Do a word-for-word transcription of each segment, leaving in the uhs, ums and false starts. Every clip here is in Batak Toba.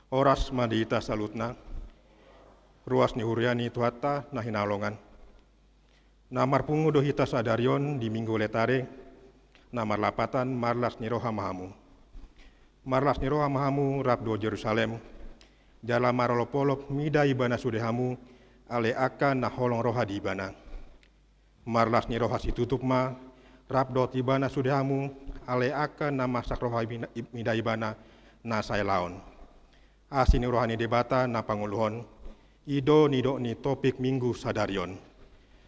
Horas ma di hita saluhutna, ruas ni huria ni Tuhanta na hinaholongan. Na marpungu do hita sadari on di Minggu Letare, na marlapatan marlas ni roha ma hamu. Marlas ni roha ma hamu rap dohot Jerusalem, jala marolopolop mida ibana sude hamu, alai angka na holong roha di ibana. Marlas ni roha situtup ma rap dohot ibana sude hamu, alai angka na marsak roha ibina-, ib-, mida ibana na saelaon. Asi ni roha ni Debata na pangoluhon, i do nidok ni topik Minggu sadari on.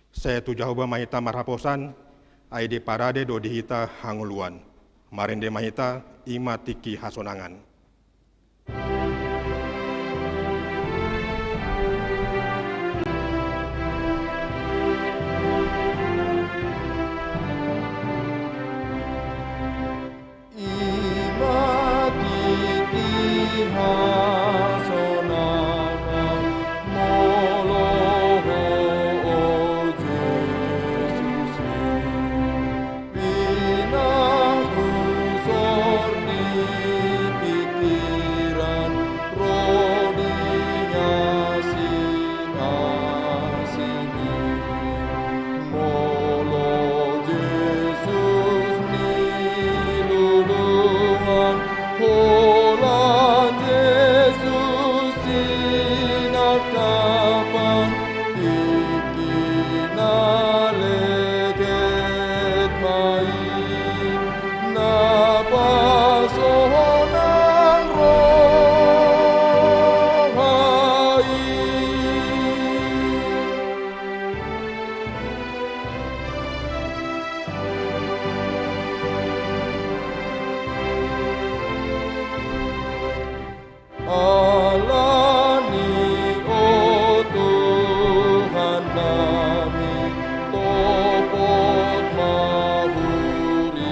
Sai tu Jahowa ma hita marhaposan, ai diparade do di hita hangoluan. Marende ma hita, i ma tingki hasonangan. I ma tingki hasonangan molo Ho, o Jesus i. Pinanghusor di pingkiran ro di asi-asi ni. Molo Jesus niluluan, holan Jesus sinangkapan, tingki na leget ma i na pasonang roha i. Alani, o Tuhan nami, topot ma huriaMu.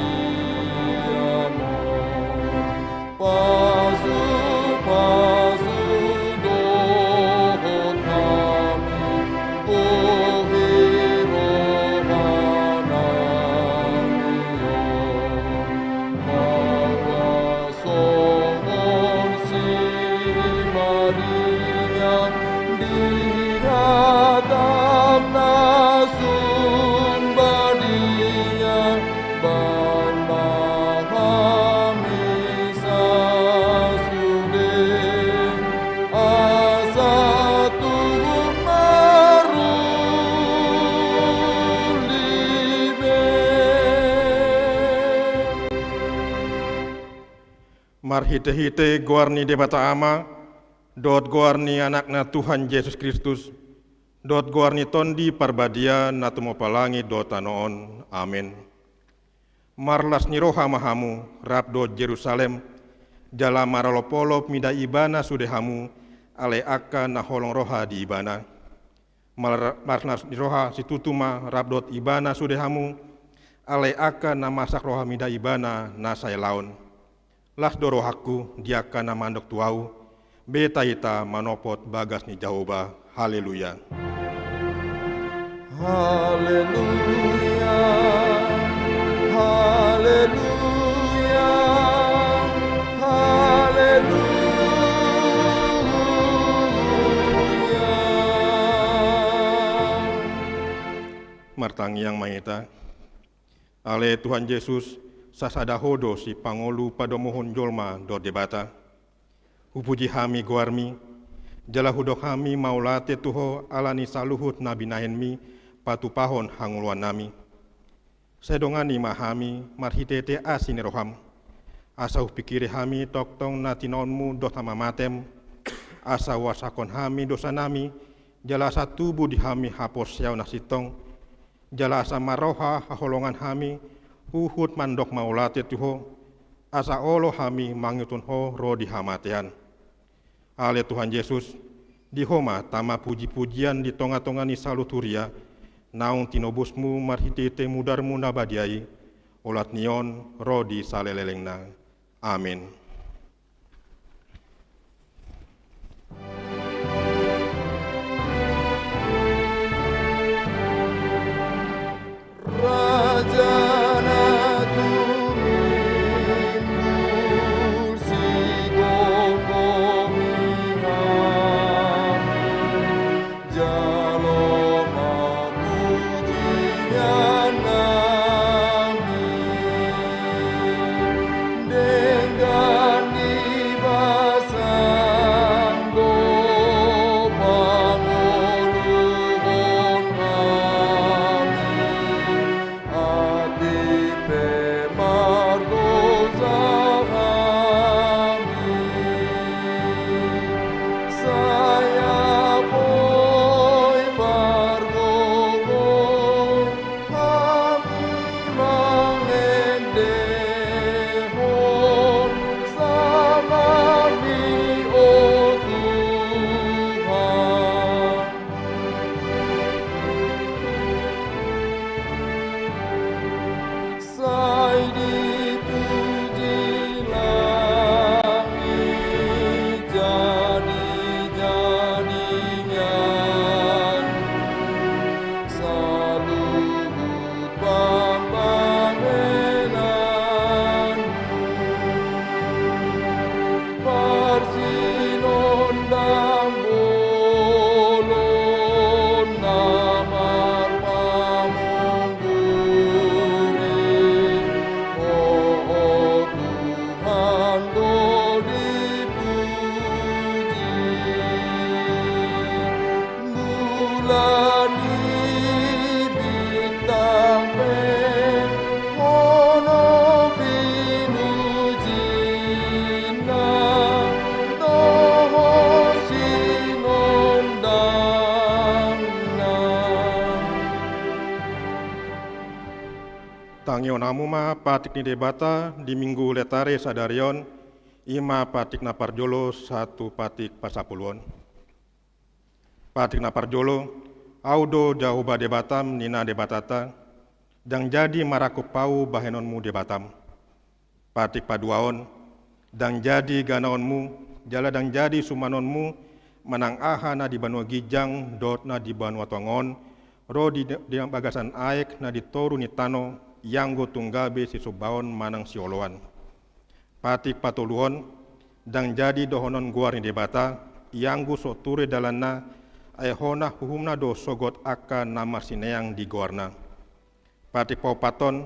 Pasupasu dohot hami, bohi roha nami on. Maua songon si Maria di hatana sun badia, bahen ma hami sasude asa tumundalhon marhite-hite goar ni Debata Ama, dohot goar ni Anakna Tuhan Jesus Kristus, dohot goar ni Tondi Parbadia na tumompa langit dohot tano on. Amen. Marlas ni roha ma hamu rap dohot Jerusalem, jala marolopolop mida ibana sude hamu, alai angka na holong roha di ibana. Mar-, marlas ni roha situtu ma rap dohot ibana sude hamu, alai angka na marsak roha mida ibana na saelaon. Las do rohangku di angka na mandok tu ahu, beta hita manopot bagas ni Jahowa. Haleluya. Haleluya. Haleluya. Haleluya. Martangiang ma hita. Ale Tuhan Jesus, sasada Ho do sipangolu padomuhon jolma dohot Debata. Hupuji hami goarMi, jala hudok hami mauliate tu Ho ala ni saluhut na binahenMi patupahon hangoluannami. Sai dongani ma hami marhitehite asi ni rohaM, asa hupingkiri hami tongtong na tinaonMu dohot hamamaatem, asa huarsahon hami dosanami, jala asa tubu di hami haporseaon na sintong, jala asa marroha haholongan hami huhut mandok mauliate tu Ho, asa olo hami mangihuthon Ho ro di hamatean. Ale Tuhan Jesus, di Ho ma tama puji-pujian di tonga-tonga ni saluhut huria, naung tinobusMu marhitehite mudarMu na badia i, olat ni on ro di saleleng-lelengna. Amen. Raja na tumimbul sigomgomi, Tangihon hamu ma patik ni Debata di Minggu Letare sadari on, i ma patik na parjolo sahat tu patik pasapuluon. Patik na parjolo, Ahu do Jahowa Debatam, ninna Debatanta, ndang jadi marangkup Ahu bahenonmu Debatam. Patik paduahon, ndang jadi ganaonmu, jala ndang jadi sumanonmu, manang aha na di banua ginjang dohot na di banua tonga on, ro di, di bagasan aek na di toru ni tano, ianggo tung gabe sisombaon manang sioloan. Patik patoluhon, ndang jadi dohonon goar ni Debata, ianggo so ture dalanna, ai hona uhumna do sogot angka na marsineang di goarna. Patik paopathon,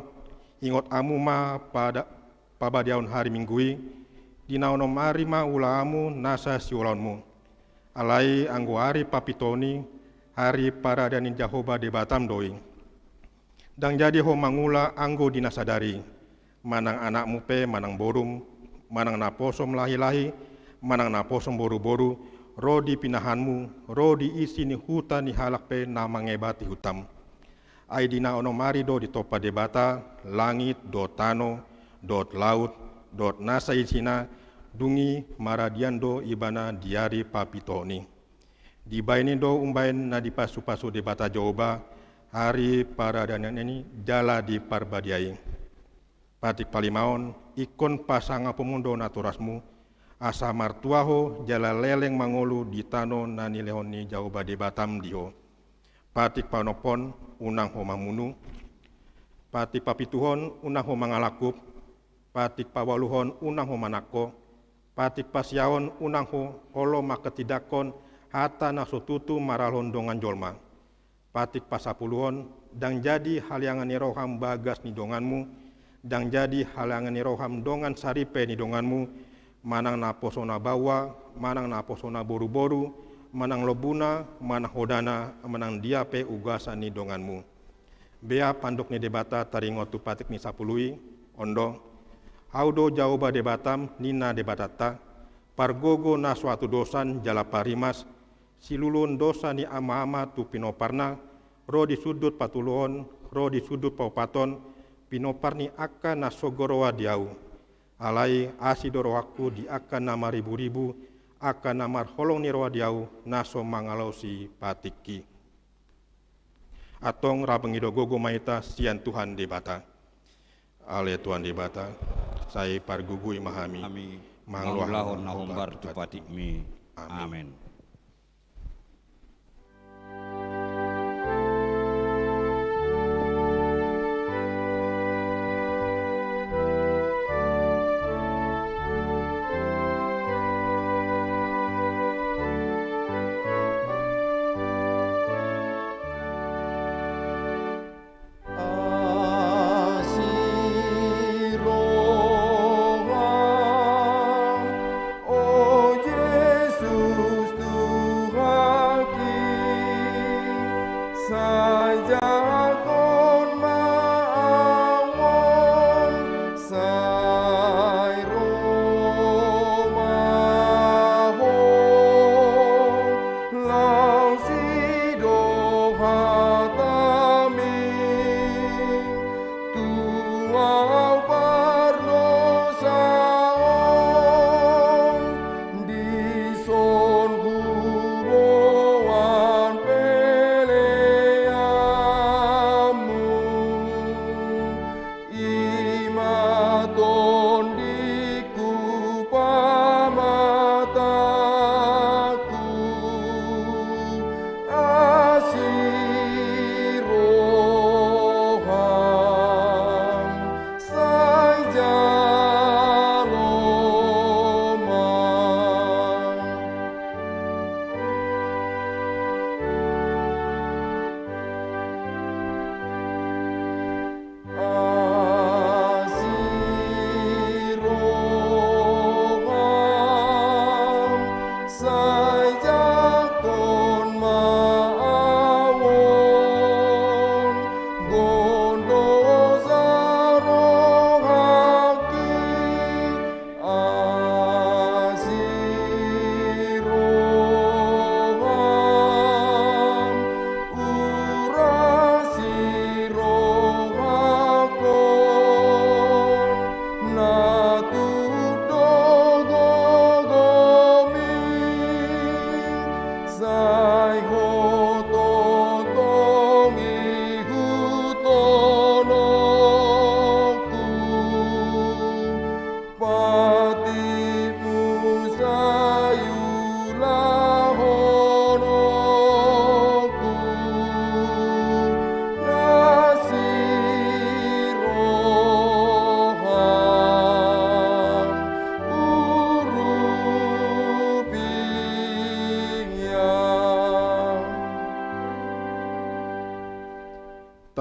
ingot hamu ma pada pabadiaon ari Minggu i, di na onom ari ma ula hamu nasa siulaonmu. Alai anggo ari papituhon i, ari paradian ni Jahowa Debatam do i. Ndang jadi ho mangula anggo di na sadari, manang anakmu pe manang borum, manang naposom lahilahi, manang naposom boruboru, ro di pinahanmu, ro di isi ni huta ni halak pe na mangebati hutam. Ai di na onom ari do ditompa Debata langit dohot tano, dohot laut, dohot nasa isina, dung i maradian do Ibana di ari papituhon i. Dibahen i do umbahen na dipasupasu Debata Jahowa ari paradian i jala diparbadia i. Patik palimahon, ingkon pasangaponmu do natorasmu, asa martua ho jala leleng mangolu di tano na nilehon ni Jahowa Debatam di ho. Patik paonomhon, unang ho mamunu. Patik papituhon, unang ho mangalangkup. Patik paualuhon, unang ho manangko. Patik pasiahon, unang ho olo mangketindangkon hata na so tutu maralohon dongan jolma. Patik pasapuluhon, ndang jadi haleangan ni roham bagas ni donganmu, ndang jadi haleangan ni roham dongan saripe ni donganmu, manang naposona baoa, manang naposona boruboru, manang lombuna, manang hodana, manang dia pe ugasan ni donganmu. Bea pandok ni Debata taringot tu patik ni sapulu i, on do: Ahu do Jahowa Debatam, ninna Debatanta, pargogo na so hatudosan jala parimas, siluluhon dosa ni amaama tu pinomparna, ro di sundut patoluhon, ro di sundut paopathon, pinompar ni angka na sogo roha di Ahu. Alai asi do rohangku di angka na mariburibu, angka na marholong ni roha di Ahu, na so mangalaosi patikki. Antong rap mangido gogo ma hita sian Tuhan Debata. Ale Tuhan Debata, sai pargogoi ma hami. Hami mangulahon na hombar tu patikmi. Amin. Amin. Asi roham, o Jesus, tu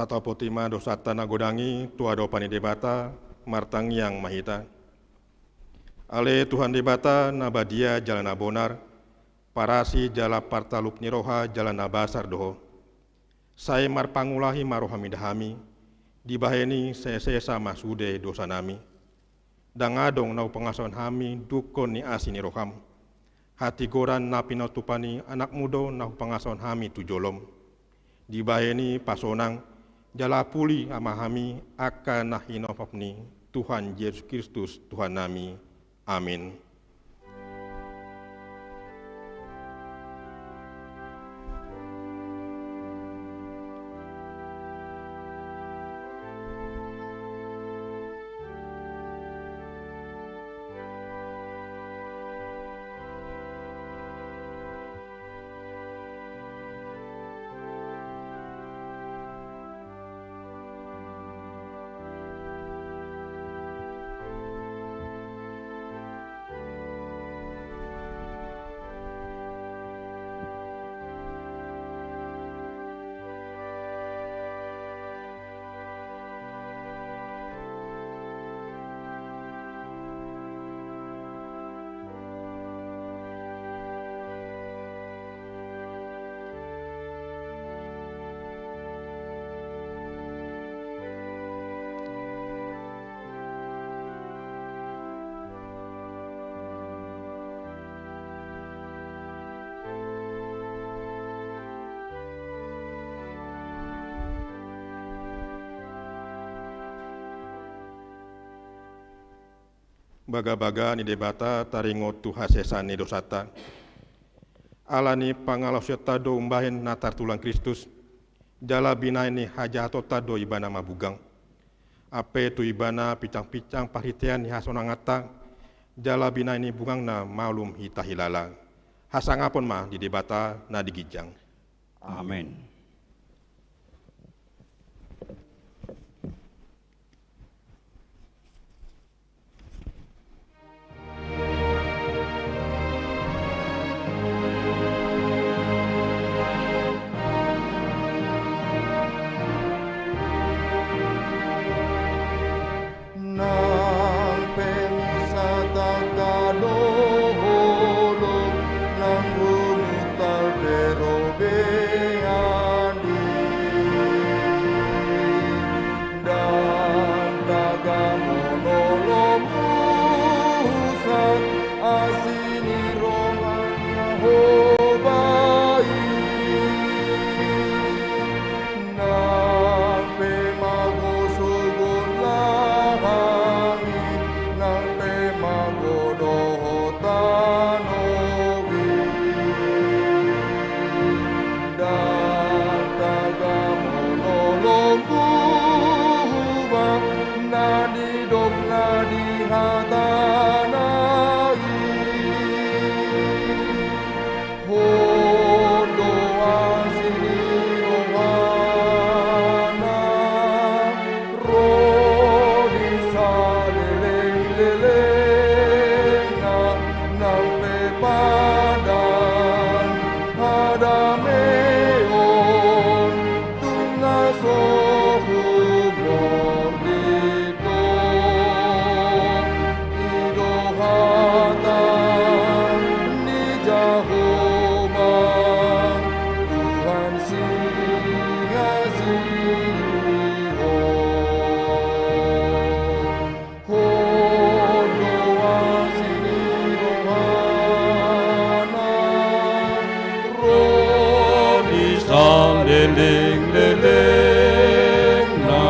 Tatopoti ma dosanta na godang i tu adopan ni Debata, martangiang ma hita. Ale Tuhan Debata, na badia jala na bonar, parasi jala partalup ni roha jala na basar do Ho. Sai marpangulahi ma rohami da hami, dibahen i sesesa ma sude dosanami. Ndang adong na hupangasuhon hami dungkon ni asi ni roham. Hatigoran na pinatupa ni Anakmu do na hupangasuhon hami tu jolom. Dibahen i pasonang, jala puli ma hami angka na hinophop ni Tuhan Jesus Kristus Tuhannami. Amin. Bagabaga ni Debata taringot tu hasesaan ni dosanta. Ala ni pangalaosionta do umbahen na tartulang Kristus, jala binahen ni hajahatonta do Ibana mabugang. Ampe tu Ibana pinsangpinsang parhitean ni hasonanganta, jala binahen ni bugangna malum hita hilala. Hasangapon ma di Debata na di ginjang. Amen. Nang pe misa tangkas do holong, nang rumit pe robean di. Ndang tagamon olommu sahat, asi ni roha ni Jahowa i. Nang pe mago sogot langit, nang pe mago dohot tano i. Ndang tagamon olommu ba na nidok na di hatana i. Ho do asi ni rohana, ro di salelenglelengna, nang pe padan hadameon, tung na so humordit do. I do hata ni Jahowa, Tuhan siasi on. Ho do asi ni rohana, ro di salelenglelengna,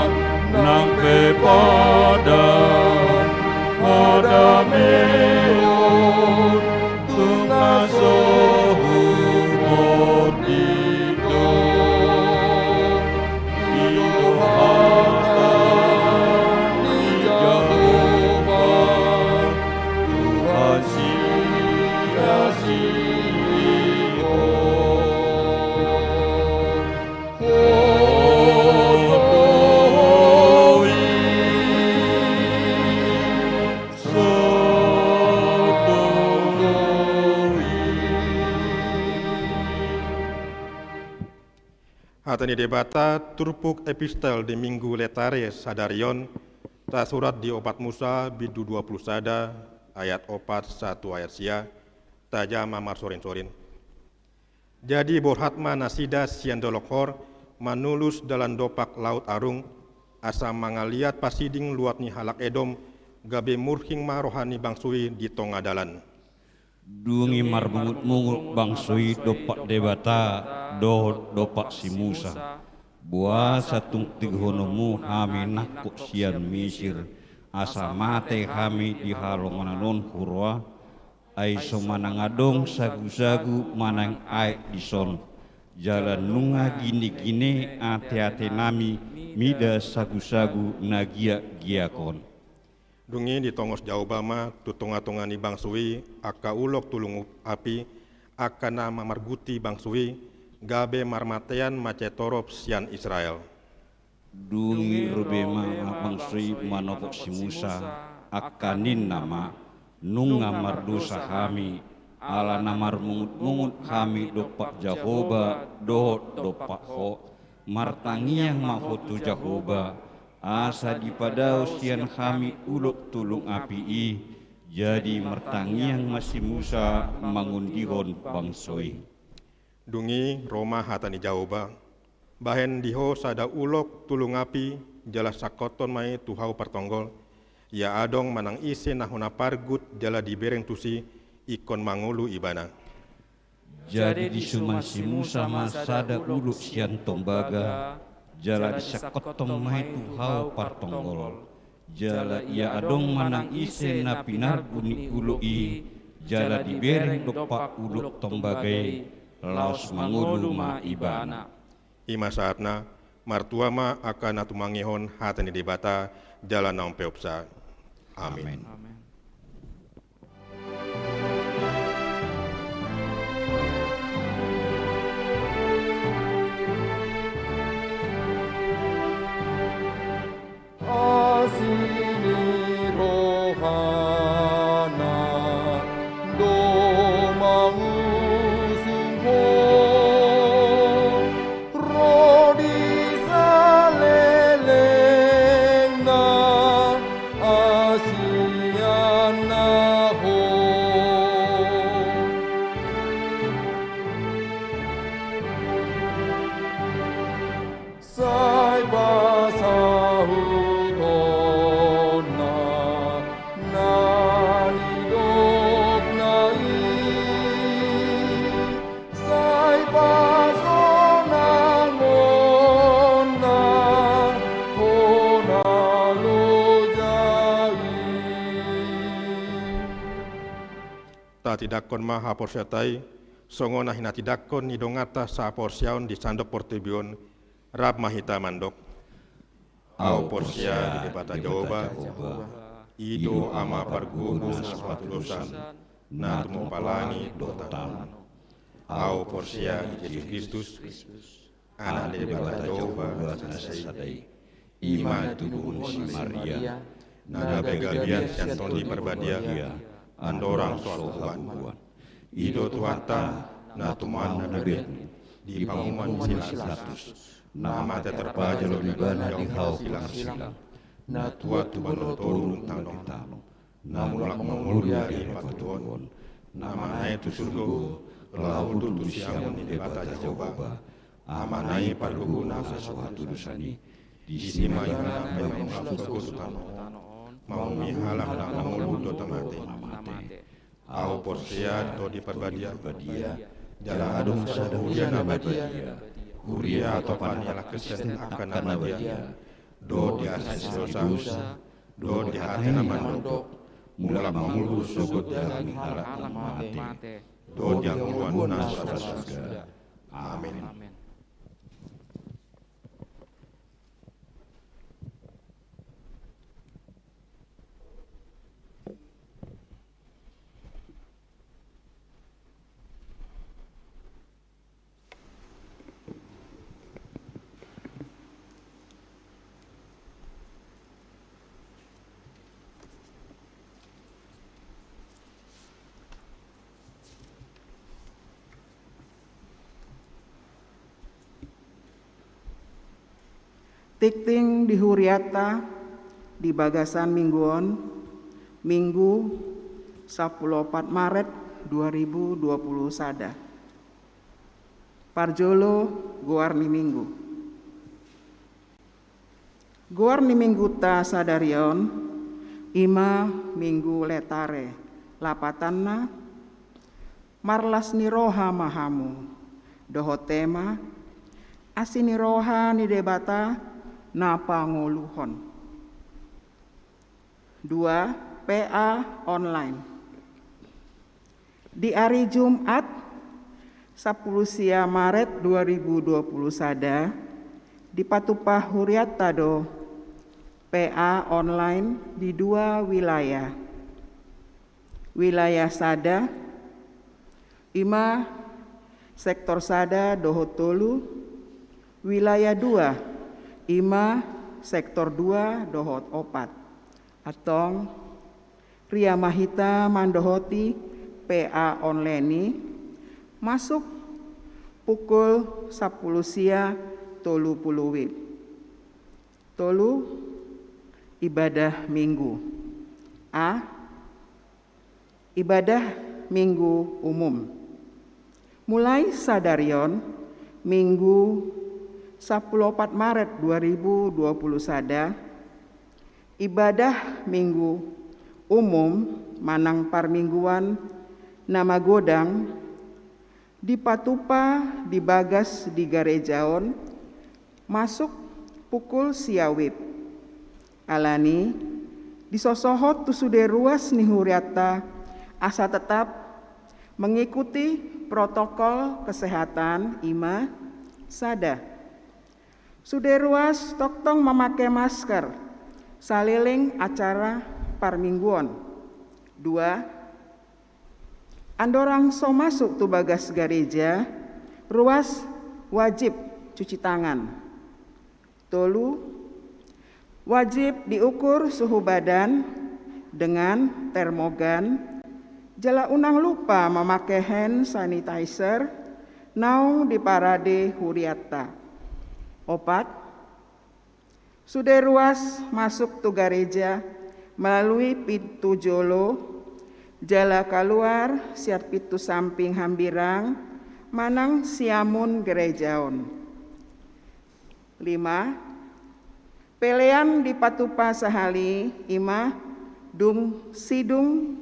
nang pe padan hadameon, tung na so humordit do. I do hata ni Jahowa, Tuhan siasi on. Ho Hata ni Debata, turpuk epistel di Minggu Letare sadari on, tasurat di Opat Musa bindu dua pulu sada, ayat opat sahat tu ayat sia. Tajaha ma marsorinsorin. Jadi borhat ma nasida sian Dolok Hor, manulus dalan dompak Laut Arung, asa mangaliat pasiding luat ni halak Edom, gabe murhing ma roha ni bangso i di tonga dalan. Dung i marmungutmungut bangso i dompak Debata dohot dompak si Musa: Boasa tung tihoononmu hami nangkok sian Misir, asa mate hami di halongonan on huroa? Ai so manang adong sagusagu manang aek dison, jala nunga ginegine ateatenami mida sagusagu na giakgiak on. Dung i ditongos Jahowa ma tu tongatonga ni bangso i angka ulok tulung api, angka na mamarguti bangso i, gabe marmatean mansai torop sian Israel. Dung i ro be ma bangso i manopot si Musa, angka ninna ma: Nunga mardosa hami, ala na marmungutmungut hami dompak Jahowa dohot dompak ho. Martangiang ma ho tu Jahowa, asa dipadao sian hami ulok tulung api i. Jadi martangiang ma si Musa mangondihon bangso i. Dung i ro ma hata ni Jahowa: Bahen di ho sada ulok tulung api, jala sangkothon ma i tu hau partonggol. Ia adong manang ise na hona pargut jala dibereng tusi, ingkon mangolu ibana. Jadi disuman si Musa ma sada ulok sian tombaga, jala disangkothon ma i tu hau partonggol. Jala ia adong manang ise na pinargut ni ulok i, jala dibereng dompak ulok tombaga i, laos mangolu ma ibana. I ma sahatna. Martua ma angka na tumangihon hata ni Debata jala na umpeopsa. Amin. Amin. Asi ni rohana do mangusung ho, ro di salelengna asi ni rohana. Sai pasahuthonna na nidokna i, sai pasonangonna hona loja i. Tatindangkon ma haporseaonta i, songon na hinatindangkon ni donganta sahaporseaon di sandok portibi on. Rap ma hita mandok: Ahu porsea di Debata Jahowa, i do Ama pargogo na so hatudosan, na tumopa langit dohot tano. Ahu porsea di Jesus Kristus, Anak ni Debata Jahowa na sasada i. I ma na tubuhon si Maria, na gabe gabean sian Tondi Parbadia, andorang so hatubuan. I do Tuhanta, na tumaon na beku, di panguhuman ni si Pilatus, na mate tarpajal ibana di hau parsilang, na tuat tu banua toru dung tano, na mulak mangolu di ari hapituhon, na manaek tu surgo, laho hundul tu siamun ni Debata Jahowa, Amana i pargogo na so hatudosan i. Disi ma ibana mambahen sogot tu tano on, manguhumi halak na mangolu dohot na mate. Ahu porsea di Tondi Parbadia, jala adong sada huria na badia, huria hatopan ni halak Kristen angka na badia, dohot di hasesaan ni dosa, dohot di hata na mandok, mulak mangolu sogot di halak na mate, dohot di hangoluan na so sursuda. Amin. Tingting di hurianta di bagasan minggu on, Minggu sampulu opat Maret dua ribu dua pulu sada. Parjolo, goar ni minggu. Goar ni minggunta sadari on i ma Minggu Laetare, lapatanna: Marlas ni roha ma hamu, dohot tema: Asi ni roha ni Debata na pangoluhon. Dua, P A online. Di ari Jumat, sampulu sia Maret dua ribu dua pulu sada, dipatupa hurianta do P A online di dua wilayah. Wilayah sada, i ma sektor sada dohot tolu, wilayah dua, i ma sektor dua dohot opat. Antong, ria ma hita mandohoti P A online i, masuk pukul sampulu sia tolu pulu WIB. Tolu, ibadah Minggu. A, ibadah Minggu umum. Mulai sadari on, Minggu sampulu opat Maret dua ribu dua pulu sada, ibadah Minggu umum manang parmingguan na magodang dipatupa di bagas di gareja on masuk pukul sia WIB. Alani, disosohot tu sude ruas ni hurianta asa tetap mengikuti protokol kesehatan, i ma: Sada, sude ruas tongtong mamake masker saleleng acara parmingguon. Dua, andorang so masuk tu bagas gareja, ruas wajib cuci tangan. Tolu, wajib diukur suhu badan dengan termogan, jala unang lupa mamake hand sanitizer naung diparade hurianta. Opat, sude ruas masuk tu gareja melalui pintu jolo, jala kaluar sian pintu samping hambirang manang siamun gareja on. Lima, pelean dipatupa sahali, i ma dung sidung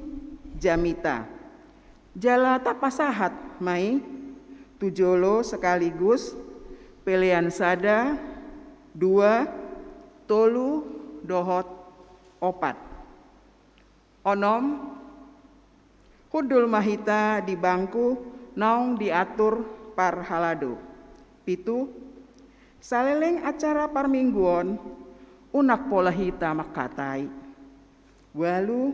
jamita. Jala tapasahat ma i tu jolo sekaligus pelean sada, dua, tolu, dohot opat. Onom, hundul ma hita di bangku naung diatur parhalado. Pitu, saleleng acara parmingguon, unang pola hita mangkatai. Ualu,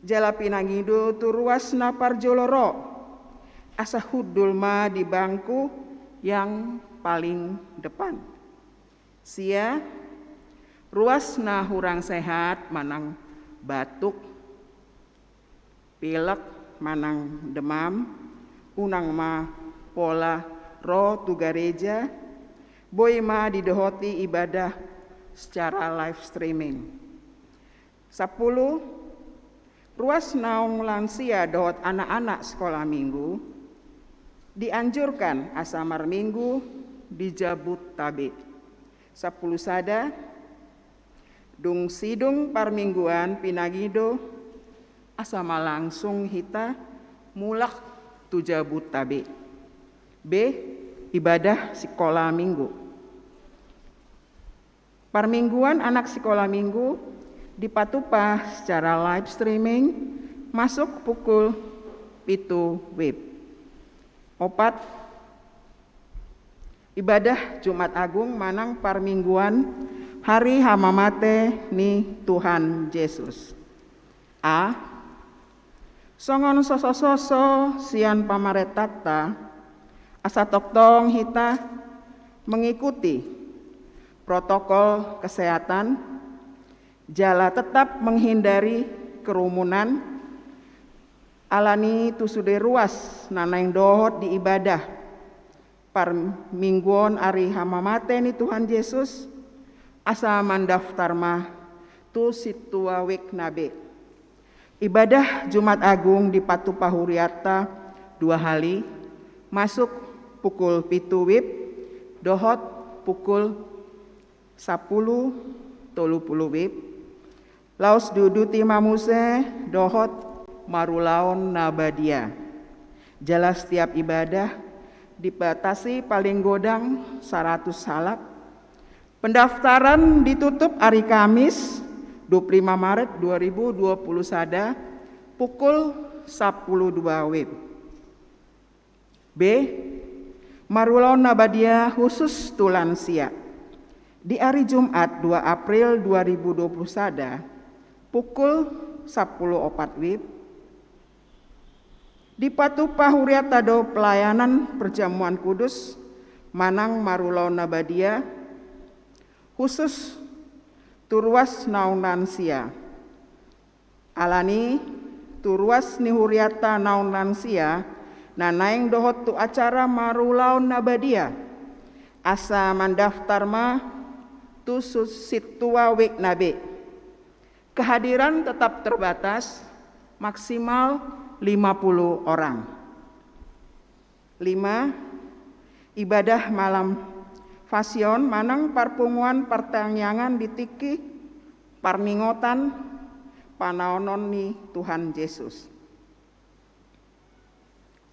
jala pinangido tu ruas na parjolo ro, asa hundul ma di bangku yang paling depan. Sia, ruas na hurang sehat manang batuk, pilek manang demam, unang ma pola ro tu gareja, boi ma didohoti ibadah secara live streaming. Sampulu, ruas naung lansia dohot anak-anak sikola minggu dianjurkan asa marminggu di Jabodetabek. Sampulu sada, dung sidung parmingguan pinangido asa ma langsung hita mulak tu Jabodetabek. B, ibadah sikola minggu. Parmingguan anak sikola minggu dipatupa secara live streaming masuk pukul pitu WIB. Opat, ibadah Jumat Agung manang parmingguan hari hamamate ni Tuhan Jesus. A, songon sosososo sian pamarentanta, asa tongtong hita mengikuti protokol kesehatan, jala tetap menghindari kerumunan, alani tu sude ruas na naeng dohot di ibadah parmingguon ari hamamate ni Tuhan Jesus, Asa mandaftar ma tu sintua wijk na be. Ibadah Jumat Agung dipatupa hurianta dua hali, masuk pukul pitu wib dohot pukul sampulu tolu pulu wib. Laos diuduti ma muse dohot marulaon na badia. Jala setiap ibadah dibatasi paling godang saratus halak. Pendaftaran ditutup ari Kamis, dua pulu lima Maret dua ribu dua pulu sada, pukul sampulu dua wib. B. Marulaon na badia khusus tu lansia. Di ari Jumat, dua April dua ribu dua pulu sada, pukul sampulu opat wib, dipatupa hurianta do pelayanan perjamuan kudus manang marulaon na badia khusus tu ruas naung lansia. Alani i, tu ruas ni hurianta naung lansia na naeng dohot tu acara marulaon na badia, asa mandaftar ma tu su-, sintua wijk na be. Kehadiran tetap terbatas, maksimal lima puluh orang. Lima, ibadah malam Pasion manang parpunguan partangiangan di tingki parningotan panaonon ni Tuhan Jesus.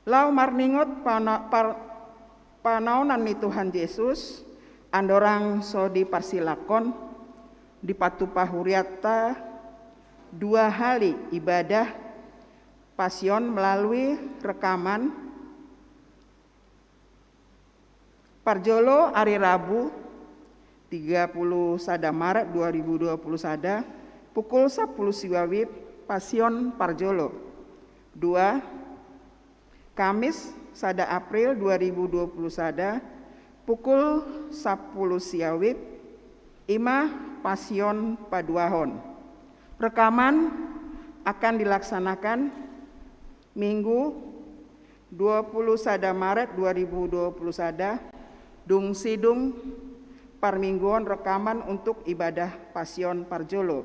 Laho marningot pana-, par-, panaonan ni Tuhan Jesus, andorang so diparsilangkon, dipatupa hurianta dua hali ibadah Pasion melalui rekaman. Parjolo ari Rabu, tiga puluh sada Maret dua ribu dua puluh sada, pukul sampulu sia wib, Pasion parjolo. Dua, Kamis, sada April dua ribu dua puluh sada, pukul sampulu sia wib, i ma Pasion paduahon. Rekaman akan dilaksanakan Minggu, dua puluh sada Maret dua ribu dua puluh sada, dung sidung parmingguon rekaman untuk ibadah Pasion parjolo.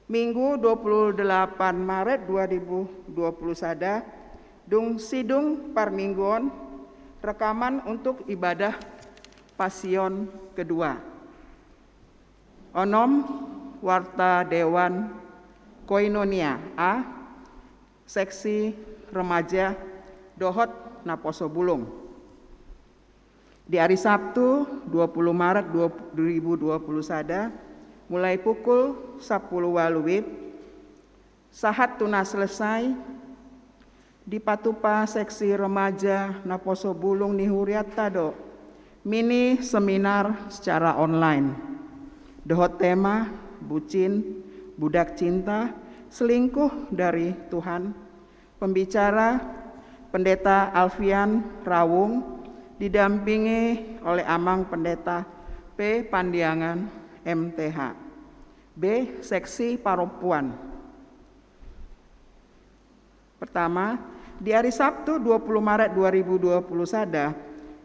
Minggu, dua puluh delapan Maret dua ribu dua puluh sada, dung sidung parmingguon rekaman untuk ibadah Pasion kedua. Onom, warta Dewan Koinonia A, seksi remaja dohot naposo bulung. Di ari Sabtu, dua puluh Maret dua ribu dua puluh sada, mulai pukul sampulu ualu wib, sahat tu na selesai, dipatupa seksi remaja naposo bulung ni hurianta do mini seminar secara online. Dohot tema, Bucin, Budak Cinta, Selingkuh dari Tuhan. Pembicara, Pendeta Alfian Rawung, didampingi oleh Amang Pendeta P. Pandiangan, M T H. B, seksi parompuan. Pertama, di ari Sabtu dua puluh Maret dua ribu dua puluh sada,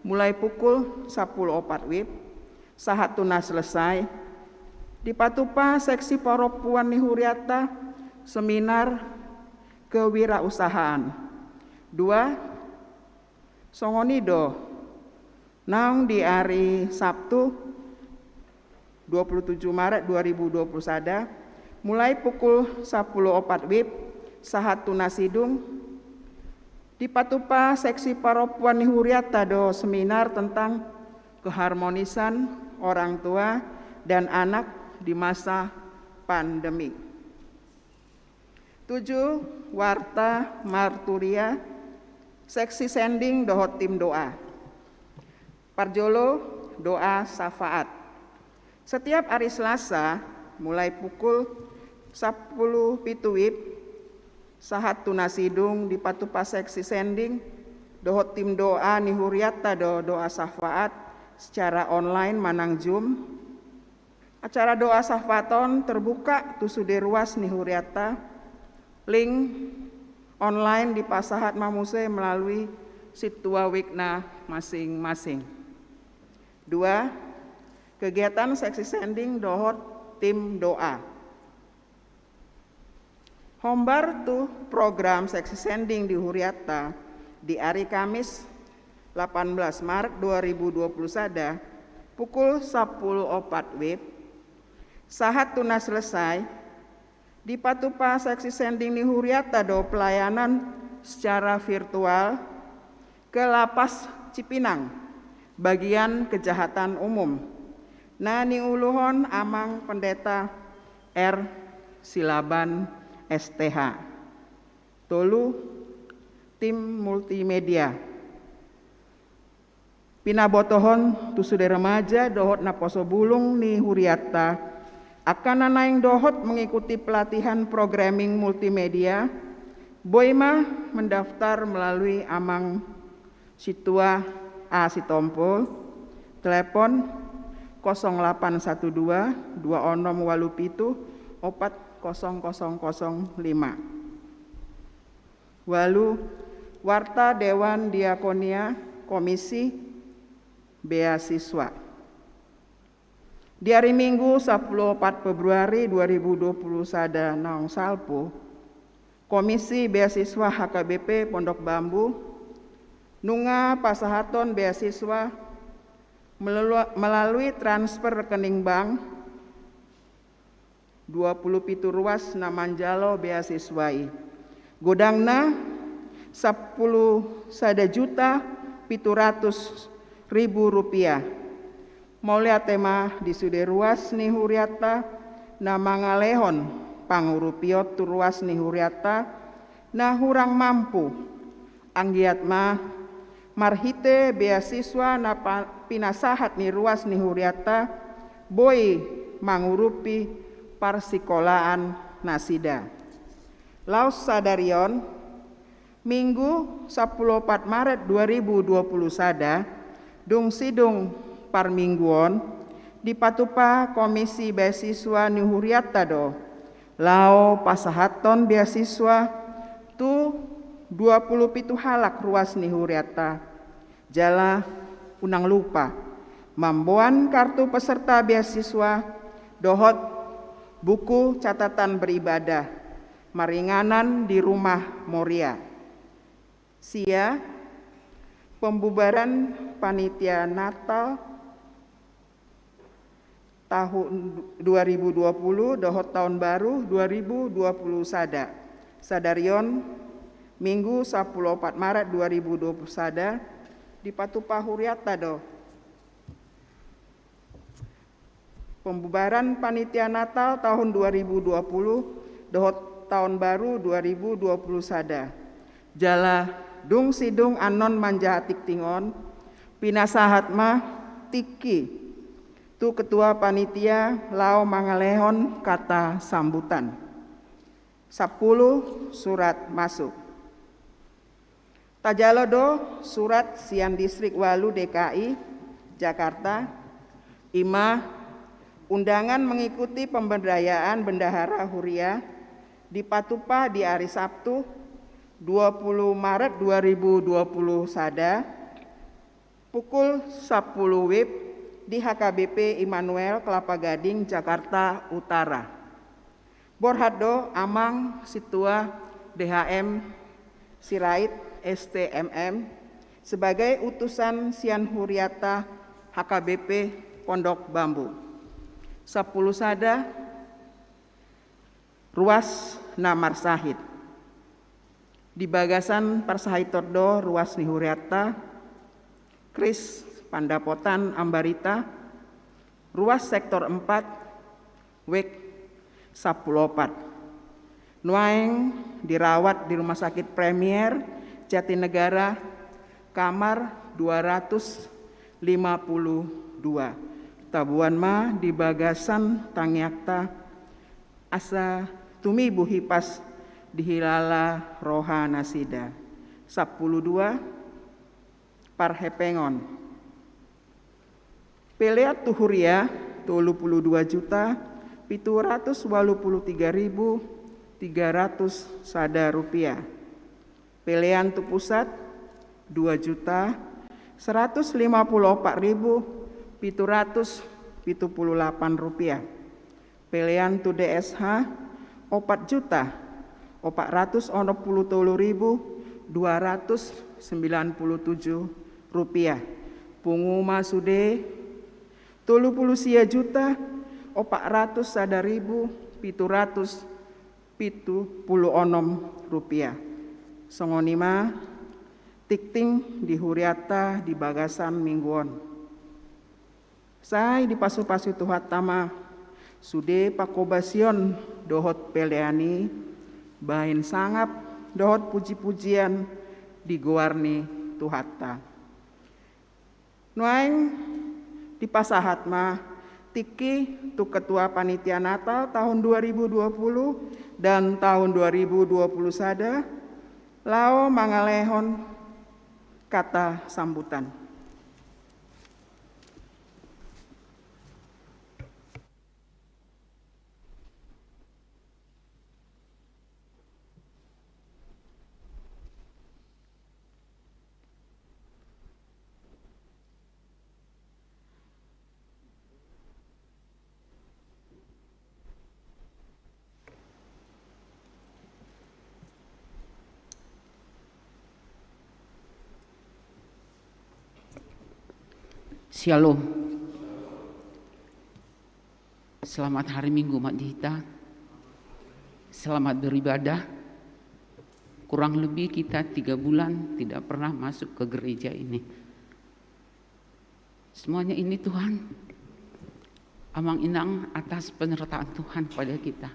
mulai pukul sampulu opat wib, sahat tu na selesai, dipatupa seksi parompuan ni hurianta seminar kewirausahaan. Dua, songon i do, naung di ari Sabtu, dua puluh tujuh Maret dua ribu dua puluh sada, mulai pukul sampulu opat wib, sahat tu na sidung, dipatupa seksi parompuan ni hurianta do seminar tentang keharmonisan orang tua dan anak di masa pandemi. Tujuh, warta marturia, seksi sending dohot tim doa. Parjolo, doa syafaat. Setiap ari Selasa, mulai pukul sampulu pitu wib, sahat tu na sidung, dipatupa seksi sending dohot tim doa ni hurianta do doa syafaat secara online manang Zoom. Acara doa syafaat on terbuka tu sude ruas ni hurianta. Link online dipasahat ma muse melalui sintua wijk na masing-masing. Dua, Kegiatan seksi sending dohot tim doa. Hombar tu program seksi sending di huriatta di ari Kamis delapan belas Maret dua ribu dua puluh sada pukul sampulu opat wib sahat tu na selesai, dipatupa seksi sending ni huriatta do pelayanan secara virtual ke Lapas Cipinang, bagian kejahatan umum. Na niuluhon Amang Pendeta R Silaban S T H. Tolu, tim multimedia. Pinabotohon tu sude remaja dohot naposo bulung ni huriatta, angka na naeng dohot mengikuti pelatihan programming multimedia, boi ma mendaftar melalui Amang Sintua A Sitompul, telepon kosong delapan satu dua, dua onom walu pitu, opat kosong kosong kosong lima. Walu, warta Dewan Diakonia Komisi Beasiswa. Di ari Minggu sampulu opat Februari dua ribu dua puluh sada naung salpu, Komisi Beasiswa H K B P Pondok Bambu nunga pasahathon beasiswa melua-, melalui transfer rekening bank dua pulu pitu ruas na manjalo beasiswa i. Godangna sampulu sada juta pitu ratus ribu rupiah. Mauliate ma di sude ruas ni huriatta na mangalehon pangurupion tu ruas ni huriatta na hurang mampu. Anggiat ma marhite beasiswa na pa-, pinasahat ni ruas ni huriatta boi mangurupi parsikolaan nasida. Laos sadari on, Minggu sampulu opat Maret dua ribu dua puluh sada, dung sidung parmingguon, dipatupa Komisi Beasiswa ni huriatta do laho pasahathon beasiswa tu dua pulu pitu halak ruas ni huriatta. Jala unang lupa mamboan kartu peserta beasiswa dohot buku catatan beribadah maringanan di Rumah Moria. Sia, pembubaran panitia Natal tahun dua ribu dua puluh dohot tahun baru dua ribu dua puluh sada. Sadari on, Minggu sampulu opat Maret dua ribu dua puluh sada, dipatupa huriatta do pembubaran panitia Natal tahun dua ribu dua puluh dohot tahun baru dua ribu dua puluh sada. Jala dung sidung annon manjaha tingting on, pinasahat ma tingki tu ketua panitia laho mangalehon kata sambutan. Sampulu, surat masuk. Tajalo do surat sian Distrik Walu D K I Jakarta, i ma undangan mengikuti pemberdayaan bendahara huria dipatupa di ari Sabtu dua pulu Maret dua ribu dua pulu sada, pukul sampulu wib di H K B P Immanuel Kelapa Gading, Jakarta Utara. Borhat do Amang Sintua D H M Sirait, S T M M, sebagai utusan sian huriatta H K B P Pondok Bambu. Sampulu sada, ruas na marsahit. Di bagasan parsahiton do ruas ni huriatta, Kris Pandapotan Ambarita, ruas sektor empat, wik sampulu opat. Nuaeng dirawat di Rumah Sakit Premier Jatinegara, kamar dua ratus lima pulu dua. Tabuan ma di bagasan tangiangta, asa tumibu hipas dihilala roha nasida. Sampulu dua, parhepengon. Pelean tu huria, tolu pulu dua juta pitu ratus walu pulu tiga ribu tiga ratus sada rupiah. Pelean tu pusat, dua juta seratus lima pulu opat ribu pitu ratus pitu pulu lapan rupiah. Pelean tu D S H, opat juta opat ratus onom pulu tolu ribu dua ratus sembilan pulu tujuh rupiah. Pungu ma sude, tolu pulu sia juta opat ratus sada ribu pitu ratus pitu pulu onom rupiah. Songon i ma tingting di hurianta di bagasan minggu on. Sai dipasu-pasu Tuhanta ma sude pangkobasion dohot pelean i, bahen sangap dohot puji-pujian di goar ni Tuhanta. Nuaeng dipasahat ma tingki tu Ketua Panitia Natal tahun dua ribu dua puluh dan tahun dua ribu dua puluh sada, laho mangalehon kata sambutan. Syalom. Selamat hari Minggu, Mak Dita. Selamat beribadah. Kurang lebih kita tiga bulan tidak pernah masuk ke gereja ini. Semuanya ini, Tuhan, Amang Inang, atas penyertaan Tuhan pada kita.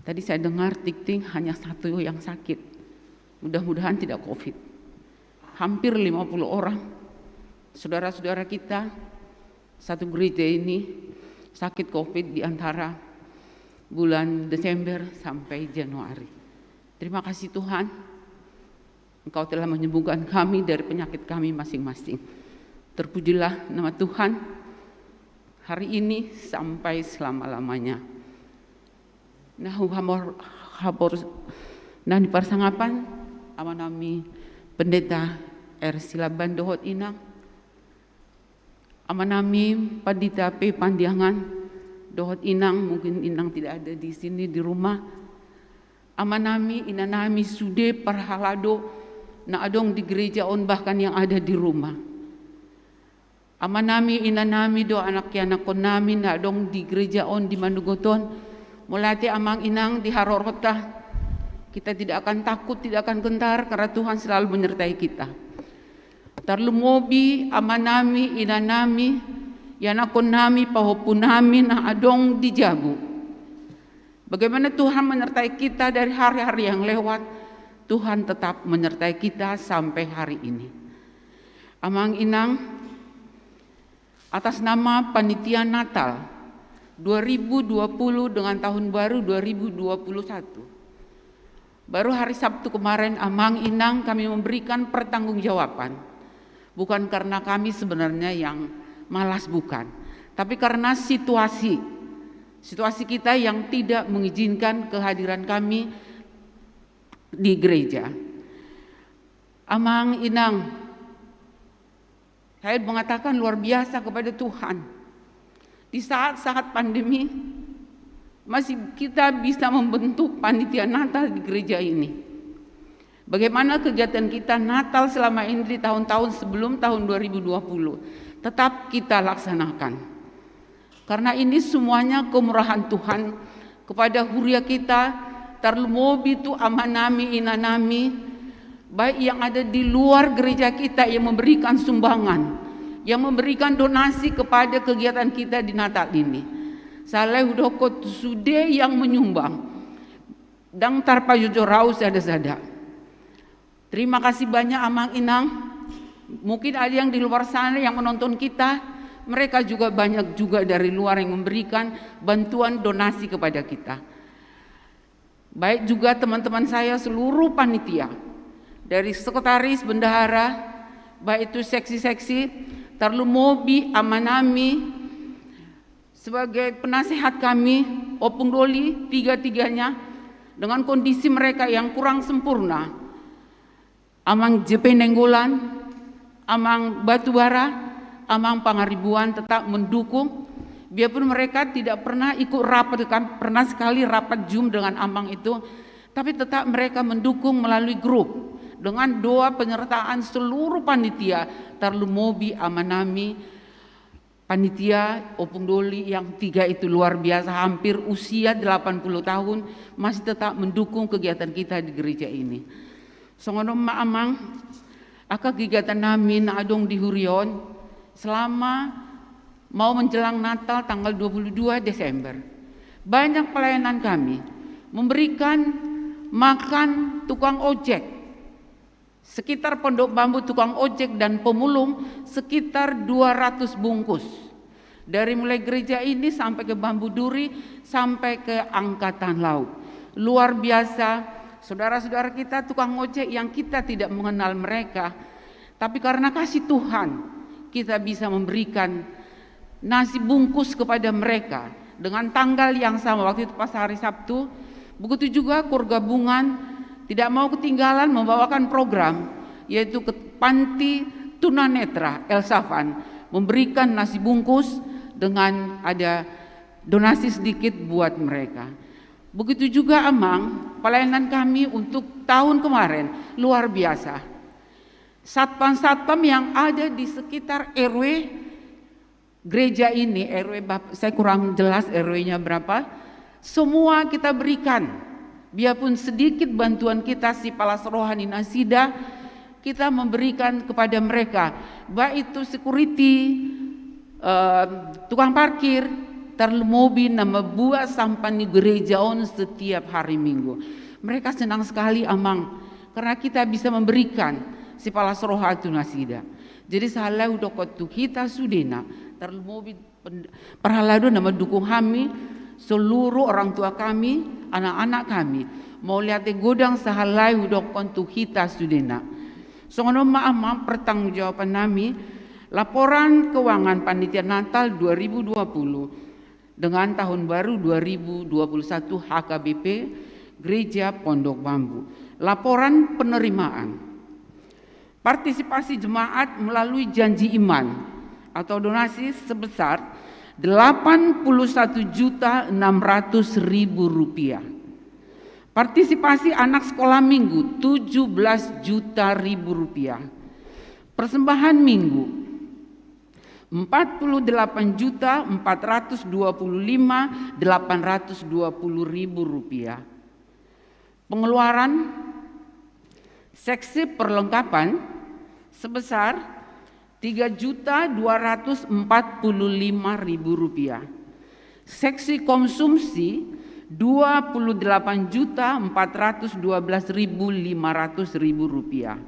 Tadi saya dengar tingting hanya satu yang sakit. Mudah-mudahan tidak covid. Hampir lima puluh orang saudara-saudara kita satu gereja ini sakit covid di antara bulan Desember sampai Januari. Terima kasih, Tuhan. Engkau telah menyembuhkan kami dari penyakit kami masing-masing. Terpujilah nama Tuhan hari ini sampai selama-lamanya. Nah, hamor, hamor nang di parsangapan, amanami Pendeta R. Silaban dohot Inang. Amanami Pandita P. Pandiangan dohot Inang, mungkin Inang tidak ada di sini, di rumah. Amanami, inanami sude parhalado na adong di gereja on, bahkan yang ada di rumah. Amanami, inanami dohot anak ianakkonnami na adong di gereja on, di manogot on. Mauliate Amang Inang di haroronta. Kita tidak akan takut, tidak akan gentar, karena Tuhan selalu menyertai kita. Tarlumobi amanami, inanami, ianakkonnami, pahompunami na adong di jabu. Bagaimana Tuhan menyertai kita dari hari-hari yang lewat, Tuhan tetap menyertai kita sampai hari ini. Amang Inang, atas nama Panitia Natal dua ribu dua puluh dengan Tahun Baru dua ribu dua puluh satu, baru hari Sabtu kemarin, Amang Inang, kami memberikan pertanggungjawaban. Bukan karena kami sebenarnya yang malas, bukan. Tapi karena situasi, situasi kita yang tidak mengizinkan kehadiran kami di gereja. Amang Inang, saya mengatakan luar biasa kepada Tuhan. Di saat-saat pandemi, masih kita bisa membentuk panitia Natal di gereja ini. Bagaimana kegiatan kita Natal selama ini di tahun-tahun sebelum tahun dua ribu dua puluh, tetap kita laksanakan. Karena ini semuanya kemurahan Tuhan kepada huria kita, tarlumobi tu amanami, inanami, baik yang ada di luar gereja kita yang memberikan sumbangan, yang memberikan donasi kepada kegiatan kita di Natal ini. Sai hudokkon tu sude yang menyumbang, ndang tarpajojor ahu sada-sada. Terima kasih banyak, Amang Inang. Mungkin ada yang di luar sana yang menonton kita, mereka juga banyak juga dari luar yang memberikan bantuan donasi kepada kita. Baik juga teman-teman saya seluruh panitia, dari sekretaris, bendahara, baik itu seksi-seksi, tarlumobi amanami, sebagai penasehat kami, Ompung Doli, tiga-tiganya, dengan kondisi mereka yang kurang sempurna. Amang J P Nainggolan, Amang Batubara, Amang Pangaribuan tetap mendukung, biarpun mereka tidak pernah ikut rapat, kan pernah sekali rapat Zoom dengan Amang itu, tapi tetap mereka mendukung melalui grup dengan doa penyertaan seluruh panitia, tarlumobi amanami panitia Ompung Doli yang tiga itu luar biasa, hampir usia delapan puluh tahun, masih tetap mendukung kegiatan kita di gereja ini. Songon on ma Amang, angka kegiatan nami na adong di huria on selama mau menjelang Natal tanggal dua puluh dua Desember. Banyak pelayanan kami, memberikan makan tukang ojek. Sekitar Pondok Bambu tukang ojek dan pemulung sekitar dua ratus bungkus. Dari mulai gereja ini sampai ke Bambu Duri, sampai ke Angkatan Laut. Luar biasa, saudara-saudara kita tukang ojek yang kita tidak mengenal mereka. Tapi karena kasih Tuhan, kita bisa memberikan nasi bungkus kepada mereka dengan tanggal yang sama, waktu itu pas hari Sabtu. Begitu juga KUR Gabungan tidak mau ketinggalan membawakan program, yaitu ke panti tunanetra El Safan, memberikan nasi bungkus dengan ada donasi sedikit buat mereka. Begitu juga Amang, pelayanan kami untuk tahun kemarin luar biasa. Satpam-satpam yang ada di sekitar R W gereja ini, R W bap-, saya kurang jelas R W-nya berapa, semua kita berikan. Biarpun sedikit bantuan kita, sipalas roha ni nasida, kita memberikan kepada mereka, baik itu security, eh, tukang parkir, tarlumobi na mambuat sampah ni gereja on setiap hari Minggu. Mereka senang sekali, Amang, karena kita bisa memberikan sipalas roha tu nasida. Jadi sahali nai hudokkon tu hita sudena, tarlumobi pen-, parhalado na mandukung hami, seluruh orang tua kami, anak-anak kami, mauliate godang sahali nai hudokkon tu hita sudena. Songon on ma Amang pertanggungjawaban nami, laporan keuangan panitia Natal dua ribu dua puluh dengan tahun baru dua ribu dua puluh satu H K B P Gereja Pondok Bambu. Laporan penerimaan partisipasi jemaat melalui janji iman atau donasi sebesar delapan puluh satu juta enam ratus ribu rupiah. Partisipasi anak sekolah minggu tujuh belas juta ribu rupiah. Persembahan minggu empat puluh delapan juta empat ratus dua puluh lima delapan ratus dua puluh ribu rupiah. Pengeluaran seksi perlengkapan sebesar tiga juta dua ratus empat puluh lima ribu rupiah. Seksi konsumsi dua puluh delapan juta empat ratus dua belas ribu lima ratus ribu rupiah.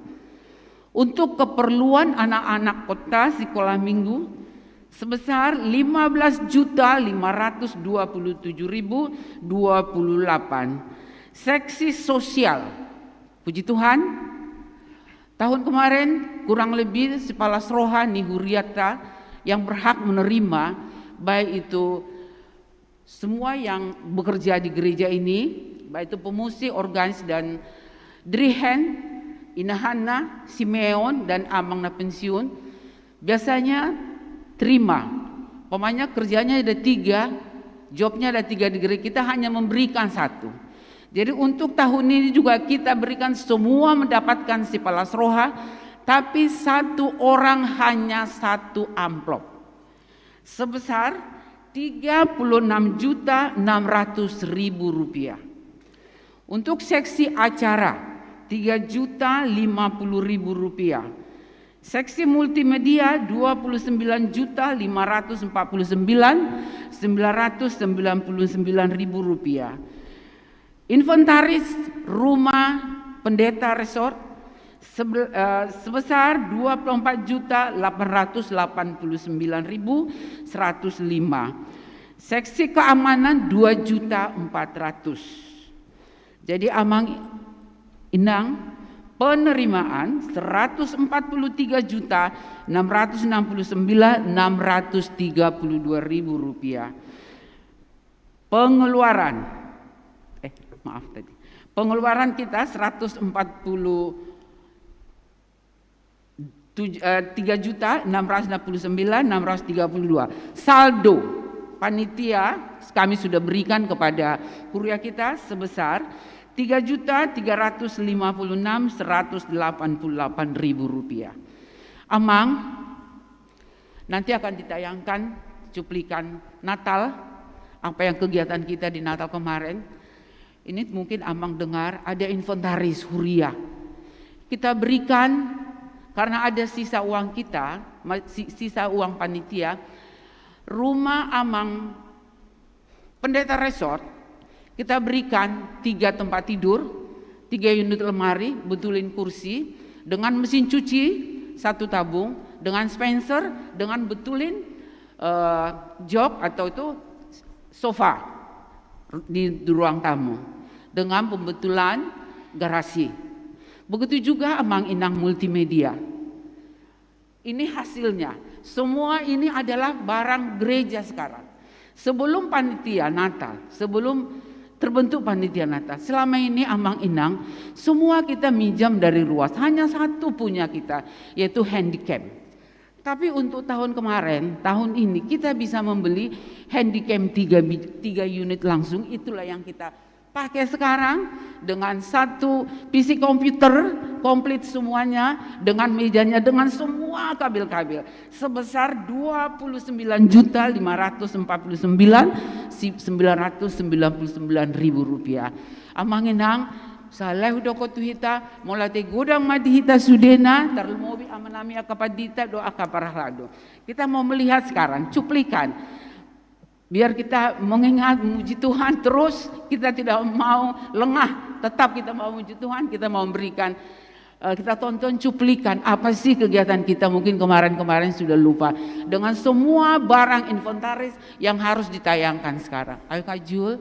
Untuk keperluan anak-anak kota sekolah minggu sebesar lima belas juta lima ratus dua puluh tujuh ribu dua puluh delapan. Seksi sosial. Puji Tuhan, tahun kemarin kurang lebih sipalas roha ni huriata yang berhak menerima, baik itu semua yang bekerja di gereja ini, baik itu pemusik, organis, dan drihen, inahanna, Simeon, dan amang na pensiun, biasanya terima. Umpamanya kerjanya ada tiga, jobnya ada tiga di gereja, kita hanya memberikan satu. Jadi untuk tahun ini juga kita berikan semua mendapatkan sipalas roha, tapi satu orang hanya satu amplop. Sebesar tiga puluh enam juta enam ratus ribu rupiah. Untuk seksi acara, tiga juta lima puluh ribu rupiah. Seksi multimedia, dua puluh sembilan juta lima ratus empat puluh sembilan sembilan ratus sembilan puluh sembilan ribu rupiah. Inventaris rumah pendeta resort sebe-, eh, sebesar dua puluh empat juta delapan ratus delapan puluh sembilan ribu seratus lima. Seksi keamanan dua juta empat ratus. Jadi amang inang, penerimaan seratus empat puluh tiga juta enam ratus enam puluh sembilan enam ratus tiga puluh dua ribu rupiah. Pengeluaran, eh, maaf tadi. Pengeluaran kita seratus empat puluh Tuj-, eh, tiga juta enam ratus enam puluh sembilan enam ratus tiga puluh dua. Saldo panitia kami sudah berikan kepada huria kita sebesar tiga juta tiga ratus lima puluh enam seratus delapan puluh delapan ribu rupiah. Amang, nanti akan ditayangkan cuplikan Natal, apa yang kegiatan kita di Natal kemarin. Ini mungkin Amang dengar ada inventaris huria. Kita berikan, karena ada sisa uang kita, ma-, si-, sisa uang panitia, rumah Amang Pendeta Resort, kita berikan tiga tempat tidur, tiga unit lemari, betulin kursi, dengan mesin cuci satu tabung, dengan Spencer, dengan betulin, eh, jok atau itu sofa di, di ruang tamu, dengan pembetulan garasi. Begitu juga Amang Inang multimedia. Ini hasilnya. Semua ini adalah barang gereja sekarang. Sebelum panitia Natal, sebelum terbentuk panitia Natal, selama ini Amang Inang, semua kita minjam dari ruas. Hanya satu punya kita, yaitu handycam. Tapi untuk tahun kemarin, tahun ini kita bisa membeli handycam tiga bi-, tiga unit langsung, itulah yang kita pakai sekarang dengan satu P C komputer komplit semuanya, dengan mejanya, dengan semua kabel-kabel, sebesar dua puluh sembilan juta lima ratus empat puluh sembilan sembilan ratus sembilan puluh sembilan ribu rupiah. Amang Inang, salai hudok tu hita, mauliate godang ma di hita sudena, tarlumobi amanami angka pandita dohot angka parhalado. Kita mau melihat sekarang cuplikan. Biar kita mengingat, memuji Tuhan terus, kita tidak mau lengah, tetap kita mau memuji Tuhan, kita mau memberikan, eh, kita tonton cuplikan apa sih kegiatan kita, mungkin kemarin-kemarin sudah lupa, dengan semua barang inventaris yang harus ditayangkan sekarang. Ayo Kak Jul,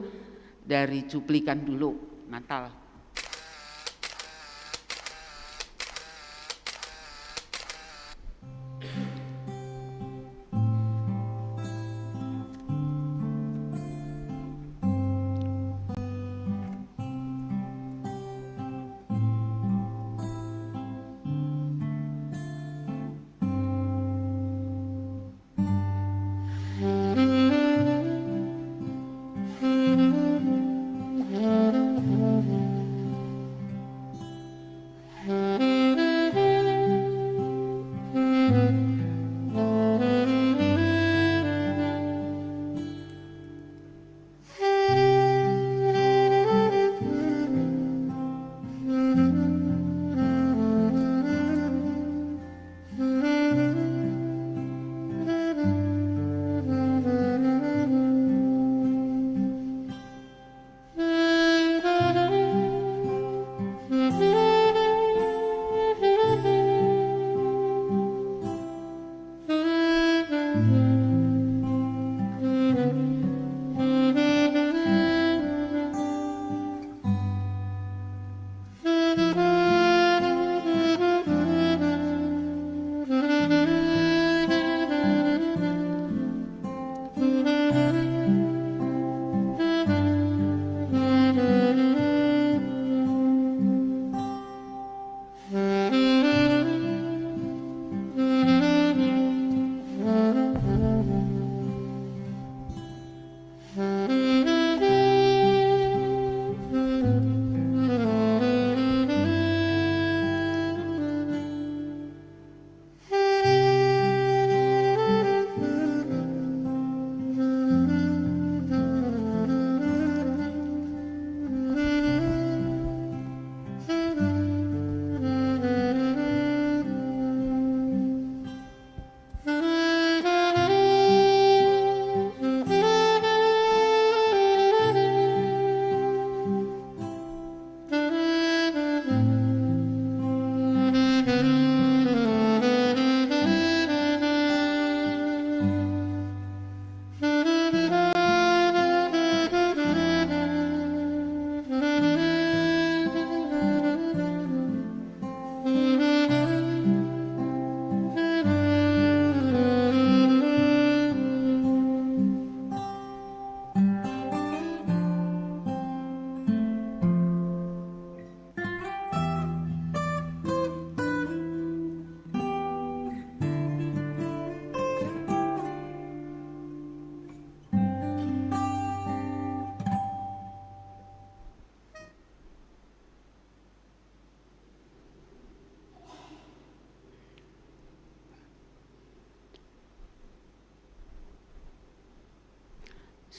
dari cuplikan dulu, Natal.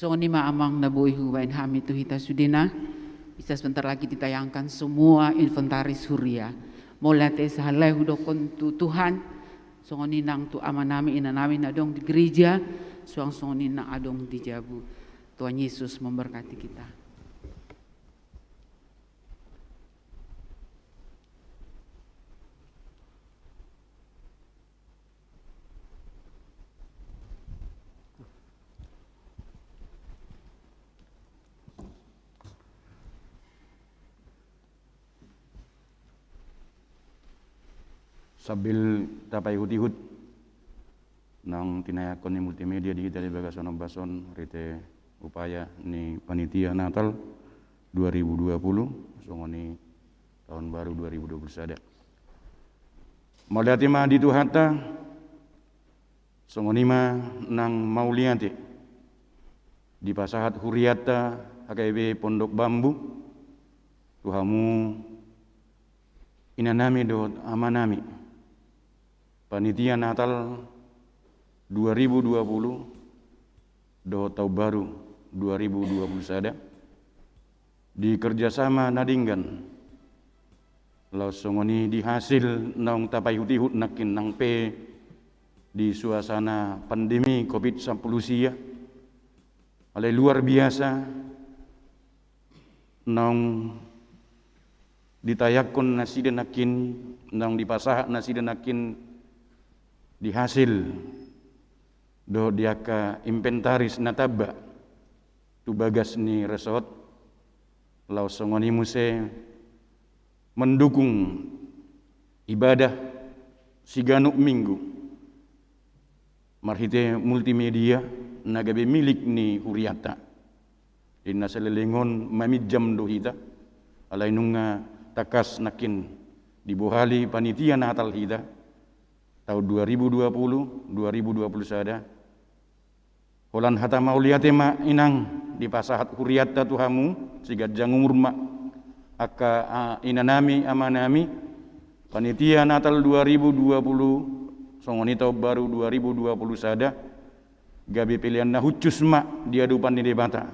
Songon i ma amang na boi hubaen hami tu hita sudena, bisa sebentar lagi ditayangkan semua inventaris huria. Mauliate sahali hudokkon tu Tuhan, songon i nang tu amanami inanami na adong di gereja, suang songon i na adong di jabu. Tuhan Yesus memberkati kita. Sambil tapaihut-ihut naung tinayakkon ni Multimedia di hita di bagasan ombas on, marhite upaya ni panitia Natal dua ribu dua puluh, songon i taon baru dua ribu dua puluh sada. Mauliate ma di Tuhanta, songon i ma nang mauliate dipasahat hurianta H K B Pondok Bambu, tu hamu inanami dohot amanami, panitia Natal dua ribu dua puluh dohot taon baru dua ribu dua puluh sada, di kerjasama na denggan, laos songon i di hasil naung tapaihut-ihut nangkin nang pe di suasana pandemi covid sampulu sia, alai luar biasa naung ditayangkon nasida nangkin, naung dipasahat nasida nangkin di hasil dohot di angka inventaris na tamba tu bagas ni resort, laos songon i muse mendukung ibadah siganup minggu marhite Multimedia na gabe milik ni hurianta. Di na saleleng on maminjam do hita, alai nunga tangkas nangkin dibohali panitia Natal hita taon dua ribu dua puluh, dua ribu dua puluh sada. Holan hata mauliate ma inang dipasahat hurianta tu hamu, siganjang umur ma angka, ah, inanami, amanami, panitia Natal dua ribu dua puluh, songon i taon baru dua ribu dua puluh sada, gabe pelean na hushus ma di adopan ni Debata.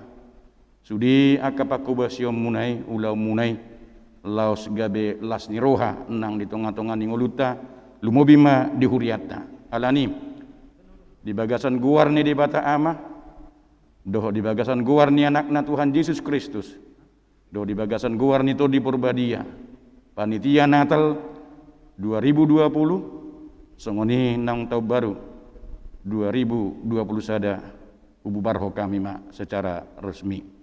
Sude angka panghobasionmuna i, ulaonmuna i, laos gabe las ni roha nang di tonga-tonga ni ngolunta, lumobi ma di hurianta. Alani, di bagasan goar ni Debata Ama, dohot di bagasan goar ni Anakna Tuhan Jesus Kristus, dohot di bagasan goar ni Tondi Porbadia, panitia Natal dua ribu dua puluh, songon i naung taon baru dua ribu dua puluh sada, hububarhon hami ma secara resmi.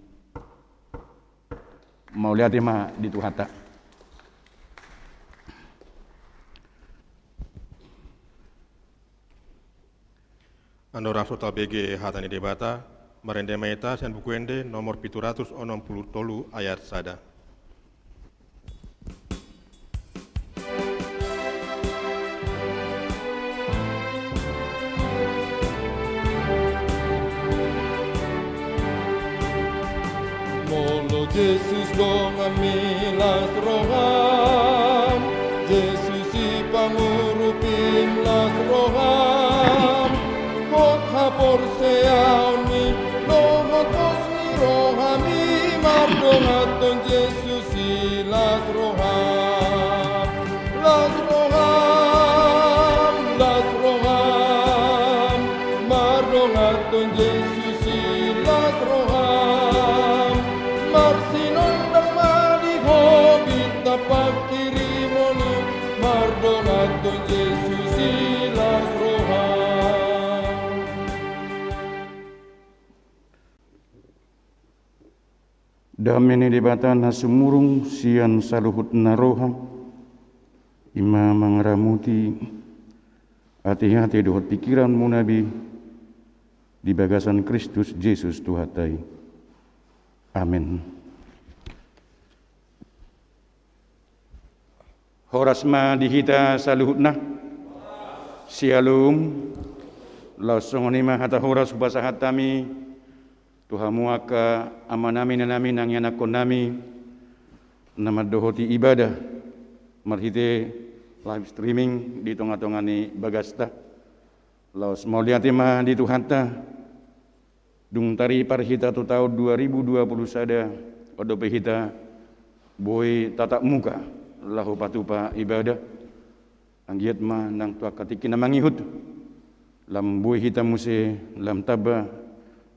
Mauliate ma di Tuhanta. Andorang so tabege hata ni Debata, marende ma hita sian Buku Ende nomor pitu ratus onom pulu tolu ayat sada. Molo Jesus donganmi las roham, Jesus sipangurupim las roham, hot haporseaonmi dohot pos ni rohami mardonganhon Jesus i las roham. Las roham, las roham, mardonganhon Jesus i las roham. Marsinondang ma di ho bintang panghirimon i, mardonganhon Jesus i las roham. Dame ni Debata na sumurung sian saluhutna roha, i ma mangaramoti ateate dohot pingkiranmuna be di bagasan Kristus Jesus Tuhanta i. Amen. Horas ma di hita saluhutna. Syalom. Laos songon i ma hata horas hupasahat hami tu hamu angka amanami, inanami nang ianakkonnami na mandohoti ibadah marhite live streaming di tonga-tonga ni bagasta. Laos mauliate ma di Tuhanta. Dung taripar hita tu taon dua ribu dua puluh sada, on dope hita boi tatap muka laho patupa ibadah. Anggiat ma nang tu angka tingki na mangihut, lam boi hita muse lam tamba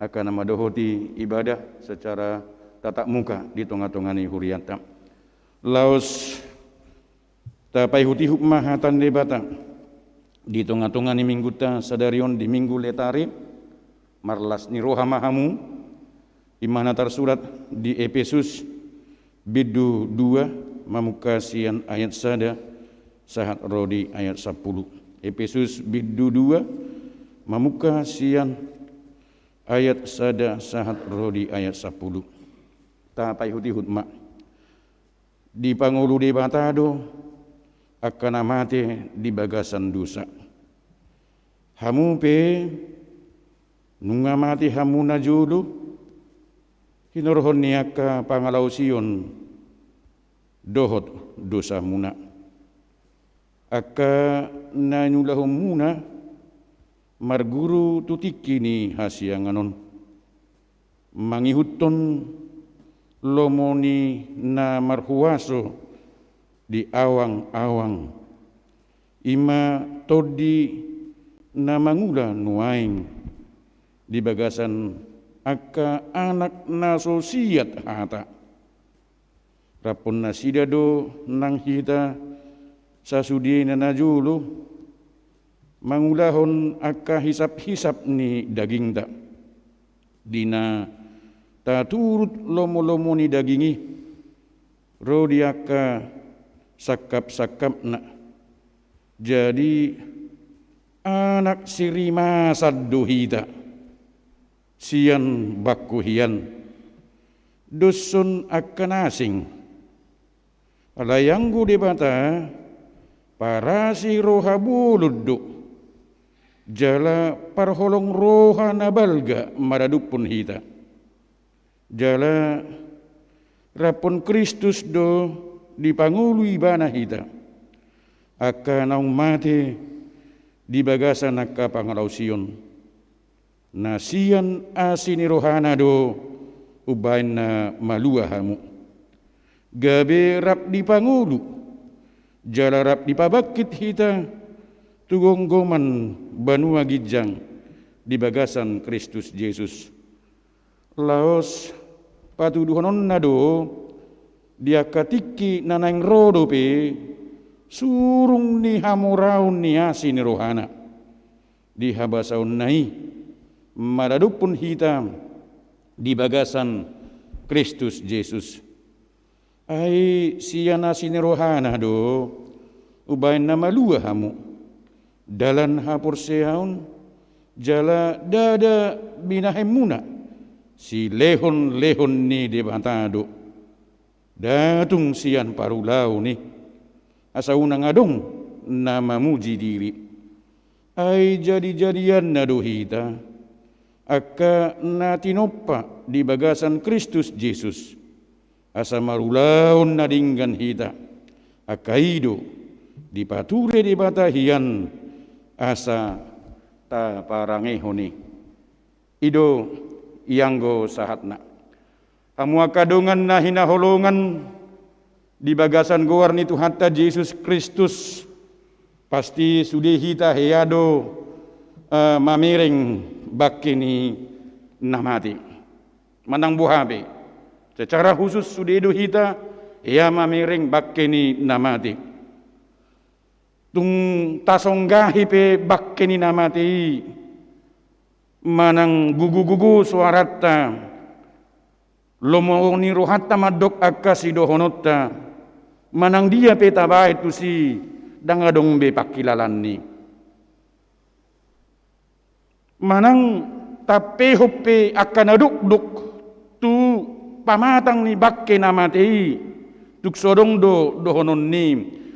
angka na mandohoti ibadah secara tatap muka di tonga-tonga ni hurianta. Laos tapaihut-ihut ma hata ni Debata di tonga-tonga ni minggunta sadari on di Minggu Letare, marlas ni roha ma hamu, i ma na tarsurat di Epesus bindu dua mamungka sian ayat sada sahat ro di ayat sampulu. Epesus bindu dua mamungka sian ayat sada sahat ro di ayat sampulu. Tapaihut-ihut ma. Dipangolu Debata do angka na mate di bagasan dosa. Hamu pe, nunga mate hamu najolo, hinorhon ni angka pangalaosion dohot dosamuna. Angka na niulahonmuna marguru tu tingki ni hasiangan on, mangihuthon lomo ni na marhuaso di awang-awang, i ma tondi na mangula nuaeng di bagasan angka anak na so siat hata. Raphon nasida do nang hita sasudena najolo mangulahon angka hisap-hisap ni dagingta. Di na taturut lomo-lomo ni daging i, ro di angka sangkap-sangkapna. Jadi anak sirimasan do hita sian bangku hian, doshon angka na asing. Alai anggo Debata parasi roha bolon do, jala parholong roha na balga maradophon hita. Jala raphon Kristus do dipangolu ibana hita, angka naung mate di bagasan angka pangalaosion. Na sian asi ni rohana do umbahen na malua hamu. Gabe rap dipangolu, jala rap dipabangkit hita tu gomgoman banua ginjang di bagasan Kristus Jesus. Laos patuduhononna do di angka tingki na naeng ro dope surung ni hamoraon ni asi ni rohana. Di habasaonna i maradophon hita di bagasan Kristus Jesus. Ai sian asi ni rohana do umbahen na malua hamu. Dalan haporseaon jala ndada binahenmuna, silehon-lehon ni Debata do. Nda tung sian parulaon i, asa unang adong na mamuji diri. Ai jadi-jadianna do hita, angka na tinompa di bagasan Kristus Jesus, asa marulaon na denggan hita. Angka i do dipature Debata hian asa taparangehon i. I do ianggo sahatna. Hamu angka dongan na hinaholongan di bagasan goar ni Tuhanta Jesus Kristus, pasti sude hita hea do, eh, mamereng bangke ni na mate. Manang boha pe, secara khusus sude do hita hea mamereng bangke ni na mate. Tung tasonggahi pe bangke ni na mate i, manang gugu-gugu soaranta, lomo ni rohanta mandok angka sidohononta, manang dia pe tabaen tusi, ndang adong be pangkilalaanni. Manang tampehon pe angka na dokdok tu pamatang ni bangke na mate i, tung so adong do dohononni,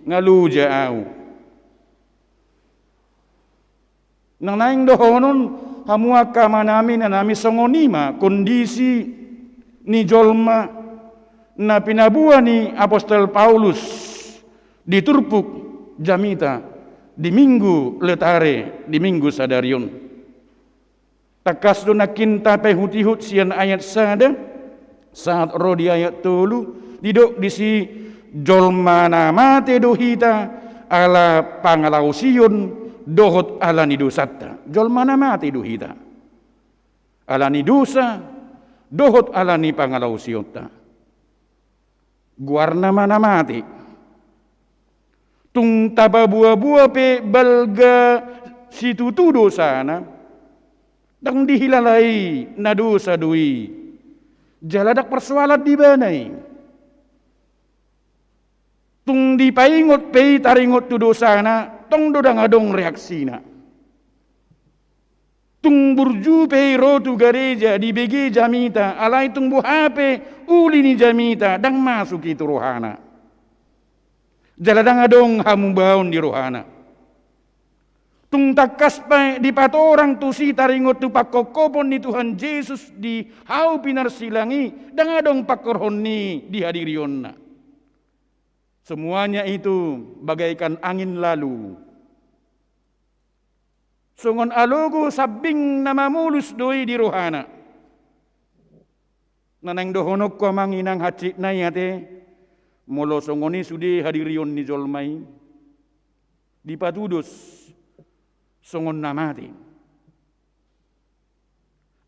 nga loja au. Nang naeng dohonon hamu angka amanami, inanami, songon i ma kondisi ni jolma na pinaboa ni apostel Paulus di turpuk jamita di Minggu Letare, di Minggu sadari on. Tangkas do nangkin tapaihut-ihut sian ayat sada, sahat ro di ayat tolu, didok disi, jolma na mate do hita ala pangalaosion dohot ala ni dosanta. Jolma na mate do hita ala ni dosa dohot ala ni pangalaosionta. Goarna ma na mate. Tung tapaboa-boa pe balga situtu dosana, ndang dihilala i na dosa do i, jala ndang persoalan di ibana i. Tung dipaingot pe i taringot tu dosana, tong do ndang adong reaksina. Tung burju pe i ro tu gareja, dibege jamita, alai tung boha pe uli ni jamita, ndang masuk i tu rohana. Jala ndang adong hamubaon di rohana. Tung tangkas pe dipatorang tusi taringot tu pangkophopon ni Tuhan Jesus di hau pinarsilang i, ndang adong pangkorhon ni dihadirionna. Semuanya itu bagaikan angin lalu. Songon alogo sambing na mamolus do i di rohana. Na naeng dohononku amang inang hansit nai ate, molo songon i sude hadirion ni jolma i, dipatudos songon na mate.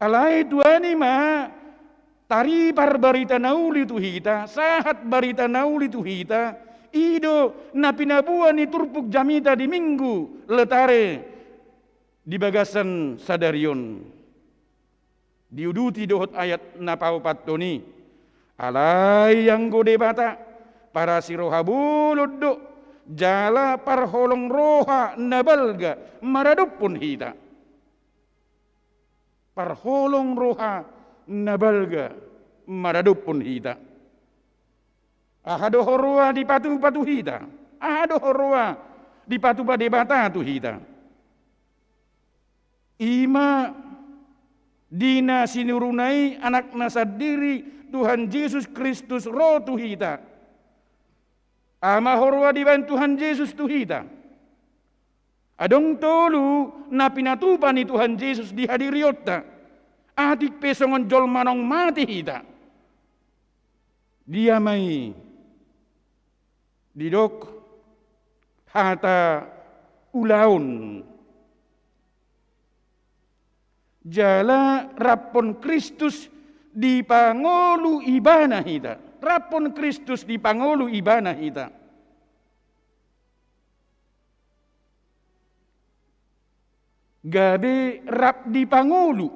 Alai tuani ma taripar barita na uli tu hita, sahat barita na uli tu hita, i do na pinaboa ni turpuk jamita di Minggu Letare di bagasan sadari on. Diuduti dohot ayat na paopathon i, alai anggo Debata parasi roha bolon do, jala parholong roha na balga maradophon hita. Parholong roha na balga maradophon hita. Aha do huroa dipatupa tu hita? Aha do huroa dipatupa Debata tu hita? I ma di na sinuruna i, Anakna sandiri, Tuhan Jesus Kristus ro tu hita. Aha ma huroa dibaen Tuhan Jesus tu hita? Adong tolu na pinatupa ni Tuhan Jesus di hadirionta. Atik pe songon jolma naung mate hita. Dia ma i? Didok hata ulaon. Jala raphon Kristus dipangolu ibana hita. Raphon Kristus dipangolu ibana hita. Gabe rap dipangolu.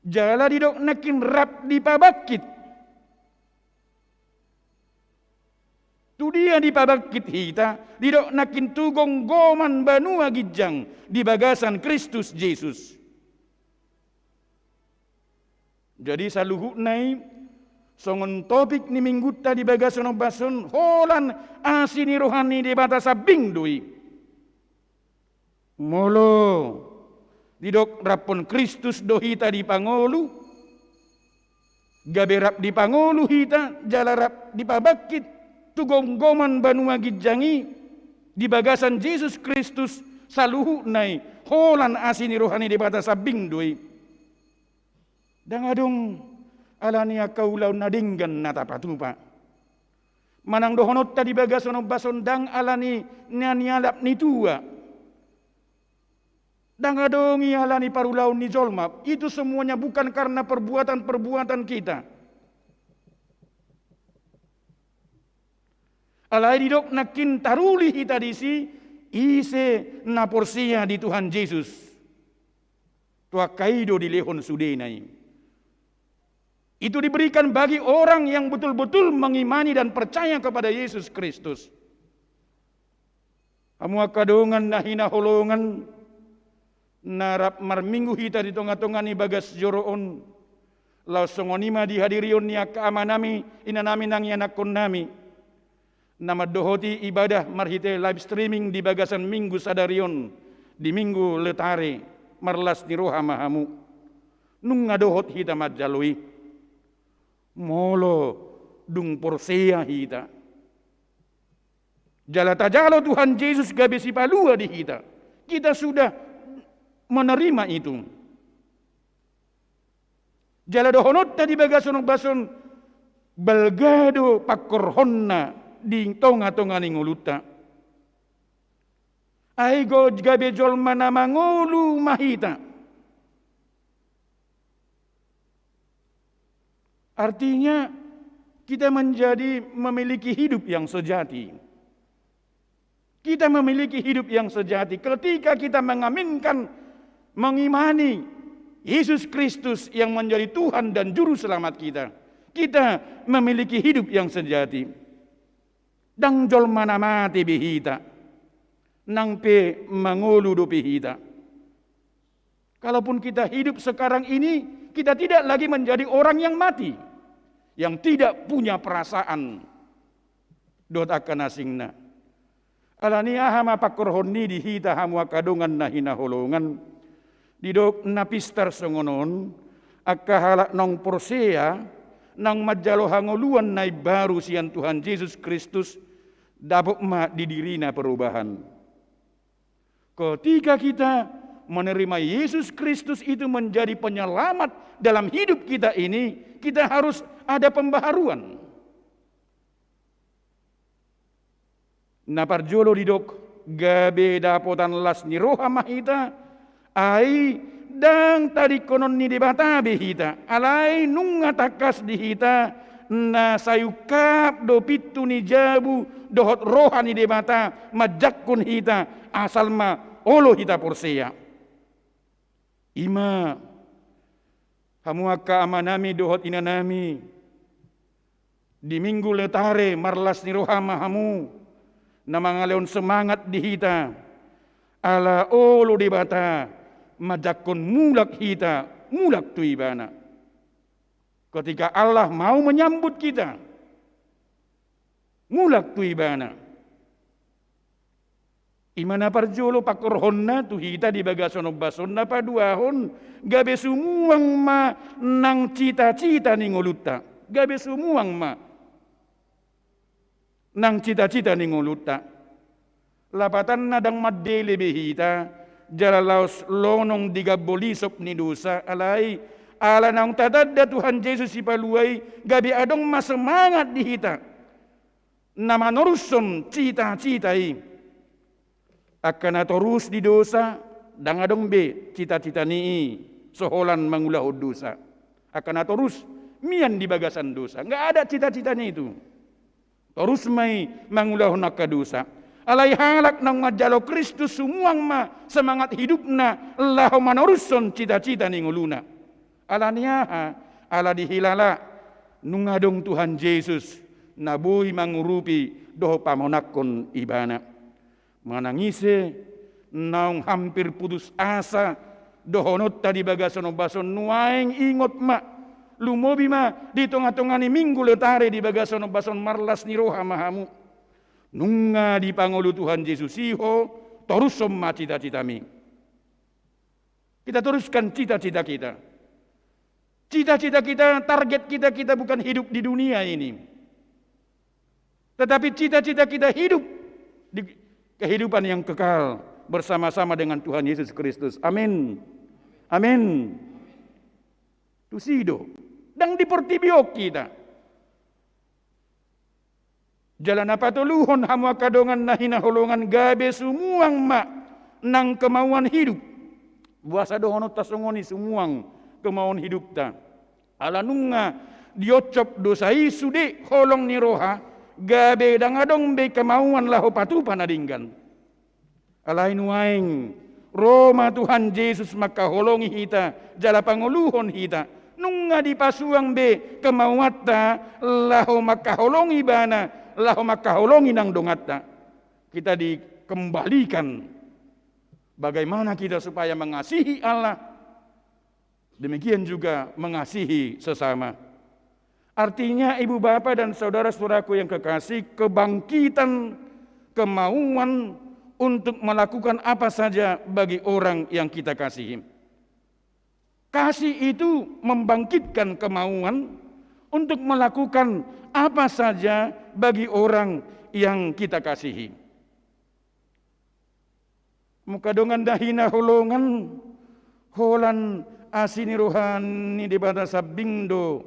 Jala didok nangkin rap dipabangkit. Tu dia dipabangkit hita? Didok nangkin tu gomgoman banua ginjang di bagasan Kristus Jesus. Jadi saluhutna i songon topik ni minggunta di bagasan ombas on, holan asi ni roha ni Debata sambing do i. Molo didok raphon Kristus do hita dipangolu, gabe rap dipangolu hita jala rap dipabangkit tu gomgoman banua ginjang i di bagasan Jesus Kristus, saluhutna i holan asi ni roha ni Debata sambing do i. Ndang adong ala ni angka ulaon na denggan na tapatupa. Manang dohononta di bagasan ombas on ndang ala ni na nialap ni tua. Ndang adong i ala ni parulaon ni jolma. Itu semuanya bukan karena perbuatan-perbuatan kita. Alai didok nangkin taruli hita disi, ise na porsea di Tuhan Jesus. Tu angka i do dilehon sudena i. Itu diberikan bagi orang yang betul-betul mengimani dan percaya kepada Yesus Kristus. Hamu angka dongan na hinaholongan, na rap marminggu hita di tonga-tonga ni bagas joro on, laos songon i ma di hadirion ni angka amanami, inanami nang ianakkonnami, na mandohoti ibadah marhite live streaming di bagasan minggu sadari on, di Minggu Letare, marlas ni roha ma hamu. Nunga dohot hita manjalo i. Molo dung porsea hita, jala tajalo Tuhan Jesus gabe sipalua di hita, kita sudah menerima itu. Jala dohononta di bagasan ombas on, balga do pangkorhonna di tonga-tonga ni ngolunta. Ai gabe jolma na mangolu ma hita. Artinya, kita menjadi memiliki hidup yang sejati. Kita memiliki hidup yang sejati ketika kita mengaminkan, mengimani Yesus Kristus yang menjadi Tuhan dan Juru Selamat kita. Kita memiliki hidup yang sejati. Ndang jolma na mate be hita, nang pe mangolu dope hita. Kalaupun kita hidup sekarang ini, kita tidak lagi menjadi orang yang mati, yang tidak punya perasaan dohot angka na asingna. Alani aha ma pangkorhon i di hita, hamu angka dongan na hinaholongan? Didok na pistar songon on, angka halak naung porsea, naung manjalo hangoluan na imbaru sian Tuhan Jesus Kristus, dapot ma di dirina perubahan. Ketika kita menerima Yesus Kristus itu menjadi penyelamat dalam hidup kita ini, kita harus ada pembaharuan. Na parjolo didok, gabe dapotan las ni roha ma hita, ai ndang tadingkonon ni Debata be hita, alai nunga tangkas di hita na sai ungkap do pintu ni jabu dohot roha ni Debata manjangkon hita, asal ma olo hita porsea. I ma, hamu angka amanami dohot inanami, di Minggu Letare marlas ni roha ma hamu, na mangalehon semangat di hita, ala olo Debata manjangkon mulak hita, mulak tu Ibana. Ketika Allah mau menyambut kita, mulak tu Ibana. I ma na parjolo pangkorhonna tu hita di bagasan ombas on. Na paduahon, gabe sumuang ma nang cita-cita ni ngolunta. Gabe sumuang ma nang cita-cita ni ngolunta. Lapatanna ndang mandele be hita, jala laos lonong di gambo lisop ni dosa, alai ala naung tatanda Tuhan Jesus Sipalua i, gabe adong ma semangat di hita na manorushon cita-cita i. Angka na torus di dosa, ndang adong be cita-cita ni i, so holan mangulahon dosa. Angka na torus mian di bagasan dosa, nggak ada cita-citanya itu. Torus ma i mangulahon angka dosa. Alai halak naung manjalo Kristus sumuang ma semangat hidupna laho manorushon cita-cita ni ngoluna. Alani aha? Ala dihilala nunga adong Tuhan Jesus na boi mangurupi dohot pamonakkon ibana. Manang ise naung hampir putus asa dohononta di bagasan ombas on, nuaeng ingot ma, lumobi ma di tonga-tonga ni Minggu Letare di bagasan ombas on, marlas ni roha ma hamu. Nunga dipangolu Tuhan Jesus i ho, torushon ma cita-citami. Kita teruskan cita-cita kita. Cita-cita kita, target kita, kita bukan hidup di dunia ini. Tetapi cita-cita kita hidup di kehidupan yang kekal bersama-sama dengan Tuhan Yesus Kristus. Amin. Amin. Tusi do. Ndang di portibi on hita. Jala na patoluhon, hamu angka dongan na hinaholongan, gabe sumuang ma nang kemauan hidup. Boasa dohononta songon i, sumuang kemauan hidupta? Ala nunga dioncop dosa i sude holong ni roha, gabe ndang adong be kemauan laho patupa na denggan. Alai nuaeng, ro ma Tuhan Jesus mangkaholongi hita, jala pangoluhon hita. Nunga dipasuang be kemauanta laho mangkaholongi ibana, laho mangkaholongi nang donganta. Kita dikembalikan bagaimana kita supaya mengasihi Allah, demikian juga mengasihi sesama. Artinya, ibu bapa dan saudara-saudaraku yang kekasih, kebangkitan kemauan untuk melakukan apa saja bagi orang yang kita kasihi. Kasih itu membangkitkan kemauan untuk melakukan apa saja bagi orang yang kita kasihi. Hamu angka dongan na hinaholongan, Holan asi ni roha ni Debata sambing do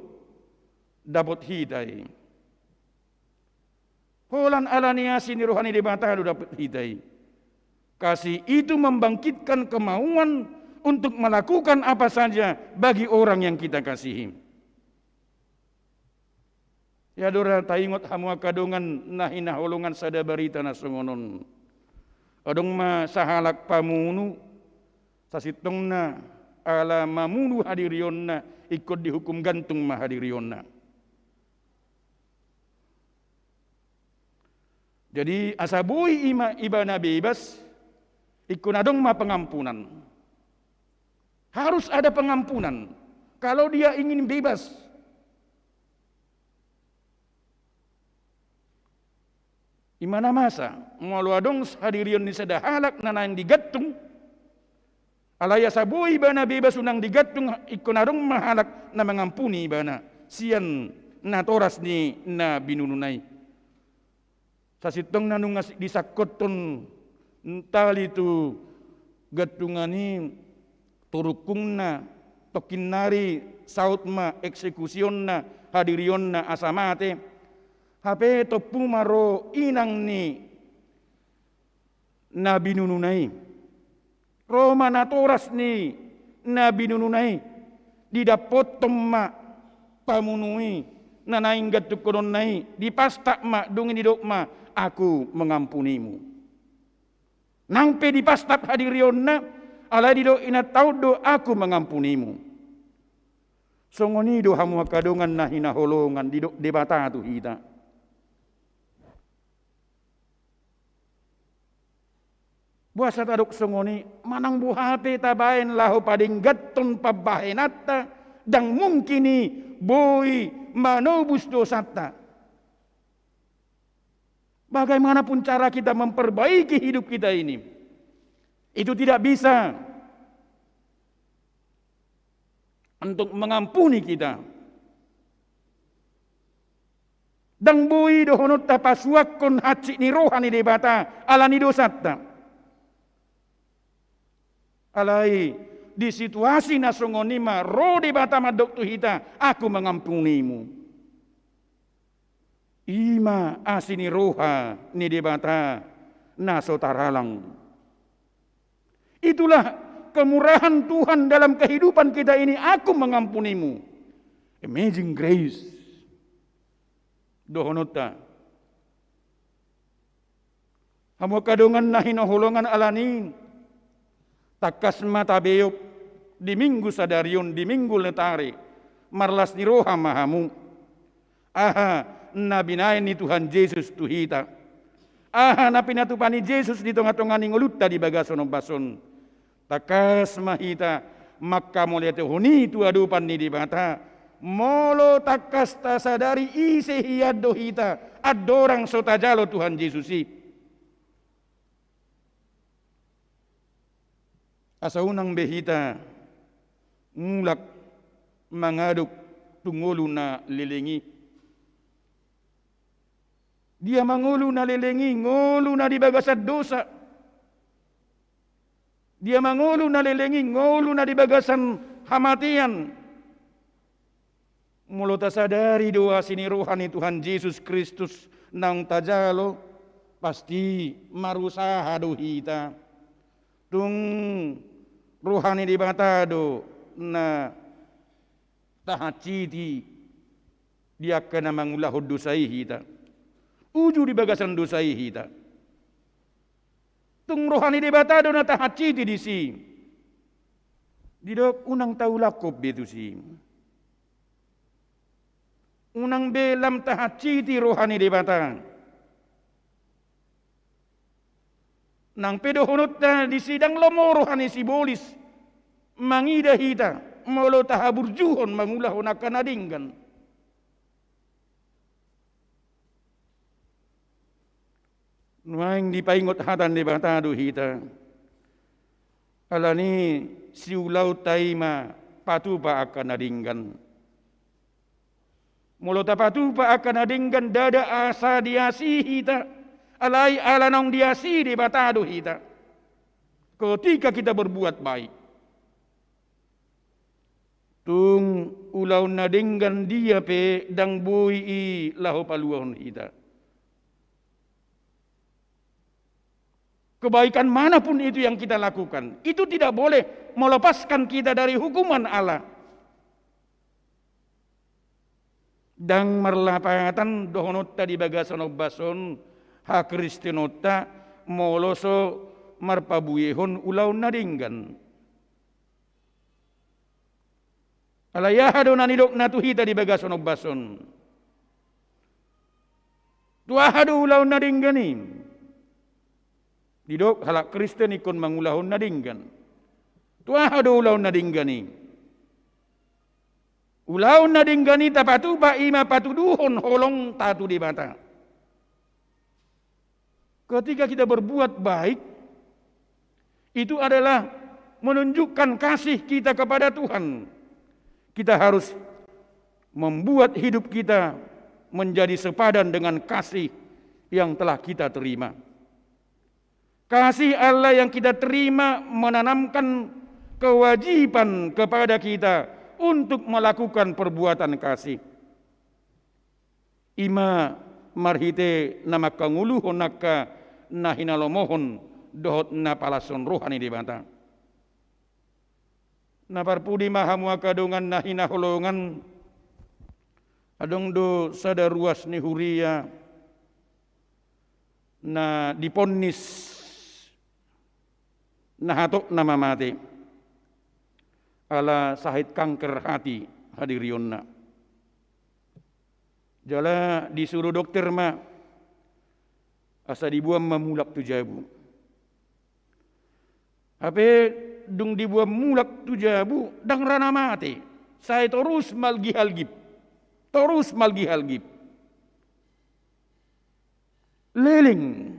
dapot hita i. Holan ala ni asi ni roha ni Debata do dapot hita i. Kasih itu membangkitkan kemauan untuk melakukan apa saja bagi orang yang kita kasihi. Ia do ra taingot hamu angka dongan na hinaholongan sada barita na songon on. Adong ma sahalak pamunu, sasintongna ala mamunu hadirionna, ingkon dihukum gantung ma hadirionna. Jadi asa boi ima ibana bebas, ingkon adong ma pengampunan. Harus ada pengampunan kalau dia ingin bebas. Ima na masa, molo adong hadirion ni sada halak na naeng digantung, alai asa boi ibana bebas unang digantung, ingkon adong ma halak na mangampuni ibana sian natoras ni na binununa i. Sasintongna nunga disangkothon tali tu gantungan i, turungkungna, tongkin nari saut ma eksekusionna, hadirionna asa mate. Hape tompu ma ro inang ni na binununa i. Ro ma natoras ni na binununa i, didappothon ma pamunu i na naeng gantungkononna i, dipastap ma, dung i didok ma, "Aku mengampunimu." Nang pe dipastap hadirionna, alai didok inanta on do, "Aku mengampunimu." Songon i do hamu angka dongan na hinaholongan, didok Debata tu hita. Boasa tadok songon i? Manang boha pe tabaen laho padengganhon pambahenanta, ndang mungkin i boi manobus dosanta. Bagaimanapun cara kita memperbaiki hidup kita ini, itu tidak bisa untuk mengampuni kita. Ndang boi dohononta pasuangkon hansit ni roha ni Debata ala ni dosanta. Alai di situasi na songon i ma ro Debata mandok tu hita, "Aku mengampunimu." Ima asi ni roha ni Debata na so tarhalang. Itulah kemurahan Tuhan dalam kehidupan kita ini, "Aku mengampunimu." Amazing grace. Dohononta. Hamu angka dongan na hinaholongan, ala ni i tangkas ma tabeop di Minggu sadari on, di Minggu Letare, marlas ni roha ma hamu. Aha na binaen ni Tuhan Jesus tu hita? Aha na pinatupa ni Jesus di tonga-tonga ni ngolunta di bagasan ombas on? Tangkas ma hita manghamauliatehon i tu adopan ni Debata, molo tangkas tasadari ise hian do hita, andorang so tajalo Tuhan Jesus i. Asa unang be hita mulak mangadop tu ngolu na leleng i. Dia ma ngolu na leleng i? Ngolu na di bagasan dosa. Dia ma ngolu na leleng i? Ngolu na di bagasan hamatean. Molo tasadari do asi ni roha ni Tuhan Jesus Kristus naung tajalo, pasti marusaha do hita. Tung roha ni Debata do na tahansiti di angka na mangulahon dosa i hita. Uju di bagasan dosa i hita. Tung roha ni Debata do na tahansiti disi. Didok unang taulakhon be tusi. Unang be lam tahansiti roha ni Debata. Nang pe dohononta disi ndang lomo roha ni sibolis mangida hita molo tahaburjuhon mangulahon angka na denggan. Nuaeng dipaingot hata ni Debata do hita. Ala ni i siulaonta i ma patupa angka na denggan. Molo tapatupa angka na denggan, ndada asa diasi hita, alai ala naung diasi Debata do hita. Ketika kita berbuat baik. Tung ulaon na denggan dia pe ndang boi i laho paluahon hita. Kebaikan mana pun itu yang kita lakukan, itu tidak boleh melepaskan kita dari hukuman Allah. Ndang marlapatan dohononta di bagasan ombas on, hakristenonta, molo so marpabuehon ulaon na denggan. Alai aha do na nidokna tu hita di bagasan ombas on? Tu aha do ulaon na denggan i? Didok halak Kristen ingkon mangulahon na denggan. Tu aha do ulaon na denggan i? Ulaon na denggan i tapatupa i ma patuduhon holongta tu Debata. Ketika kita berbuat baik, itu adalah menunjukkan kasih kita kepada Tuhan. Kita harus membuat hidup kita menjadi sepadan dengan kasih yang telah kita terima. Kasih Allah yang kita terima menanamkan kewajiban kepada kita untuk melakukan perbuatan kasih. I ma marhite na mangkangoluhon angka na hinalomohon dohot na palashon roha ni Debata. Na parpudi ma hamu angka dongan na hinaholongan, adong do sada ruas ni huria na diponnis na hatop na mamate ala sahit kanker hati hadirionna. Jala disuru dokter ma asa diboan ma mulak tu jabu. Hape dung diboan mulak tu jabu, ndang ra na mate. Sai torus margihalgip. Torus margihalgip. Leleng.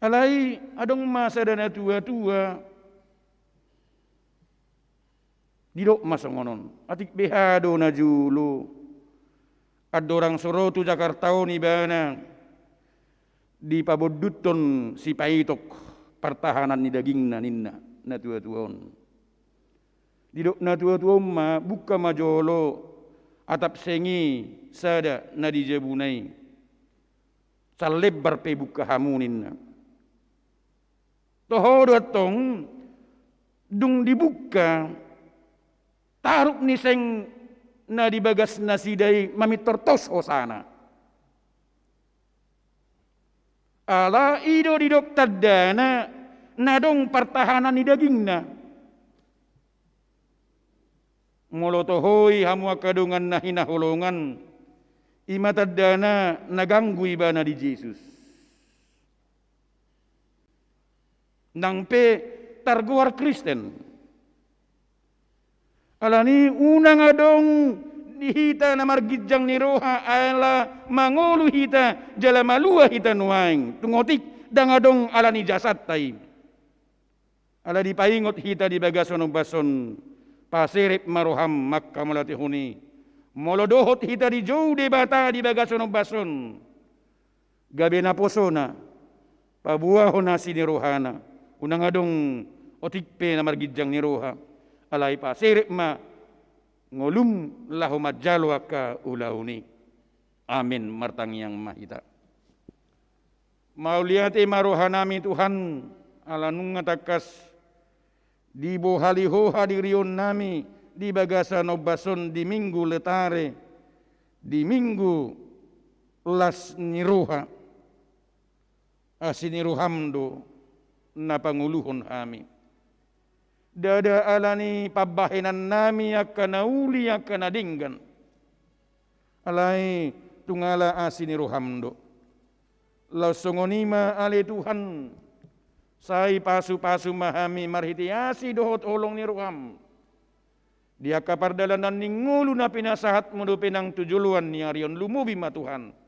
Alai adong ma sada natuatua didok ma songon on. Atik beha do na jolo andorang so ro tu Jakarta on ibana dipabonduthon sipaitok partahanan ni dagingna ninna natuatua on. Didok natuatua on ma, bungka ma jolo atap seng i sada na di jabuna i. Sallembar pe bungka hamu ninna. Toho do antong dung dibungka, tarup ni seng na di bagas nasida i mamintor tos hosana. Ala i do didok tandana na adong partahanan ni dagingna. Molo toho i hamu angka dongan na hinaholongan, i ma tandana na ganggu ibana di Jesus. Nang pe targoar Kristen. Alani unang adong di hita na marginjang ni roha ala mangolu hita jala malua hita nuaeng. Tung otik ndang adong alani jasadta i. Ala dipaingot hita di bagasan ombas on, paserep ma roham manghamauliatehon i. Molo dohot hita dijou Debata di bagasan ombas on, gabe naposona paboahon asi ni rohana. Unang adong otik pe na marginjang ni roha. Alai paserep ma ngolum laho manjalo angka ulaon i. Amin. Martangiang ma hita. Mauliate ma rohanami Tuhan, ala nunga tangkas dibohali Ho hadirionnami di bagasan ombas on di Minggu Letare, di Minggu las ni roha. Asi ni roham do na pangoluhon hami. Ndada alani pambahenannami angka na uli angka na denggan. Alai tung ala asi ni roham do. Laos songon i ma ale Tuhan, sai pasupasu ma hami marhite asi dohot holong ni roham. Di angka pardalanan ni ngolu na pinasahatmu dope nang tu joloan ni ari on, lumobi ma Tuhan.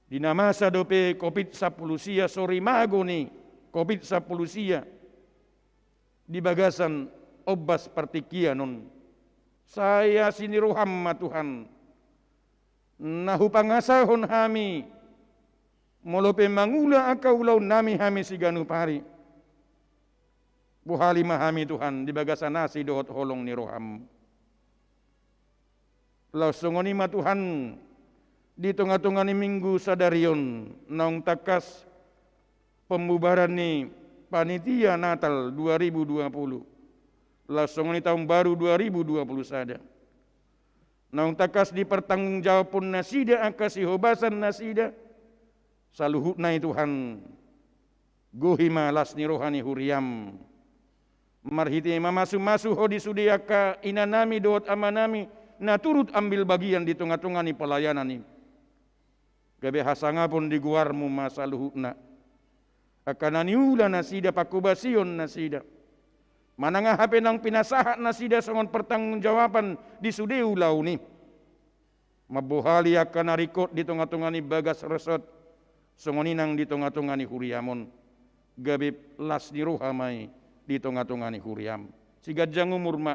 Di na masa dope Covid sampulu sia, sorimago ni Covid sampulu sia di bagasan ombas partingkian on. Sai asi ni roham ma Tuhan, na hupangasahon hami, molo pe mangula angka ulaonnami hami siganup ari. Bohali ma hami Tuhan di bagasan asi dohot holong ni roham. Laos songon i ma Tuhan, di tonga-tonga ni minggu sadari on naung tangkas pembubaran ni panitia Natal dua ribu dua puluh, laos songon i taon baru dua ribu dua puluh sada. Naung tangkas dipertanggungjawabhon nasida angka sihobasan nasida, saluhutna i Tuhan, gohi ma las ni roha ni huriam. Marhite mamasu-masu Ho di sude angka inanami dohot amanami na turut ambil bagian di tonga-tonga ni pelayanan i. Gabe hasangapon di goarmu ma saluhutna. Angka na niula nasida, pangkobasion nasida. Manang aha pe naung pinasahat nasida songon pertanggungjawaban di sude ulaon i. Mambohali angka na ringkot di tonga-tonga ni bagas resort, songon i nang di tonga-tonga ni huriam on. Gabe las ni roha ma i di tonga-tonga ni huriam. Siganjang umur ma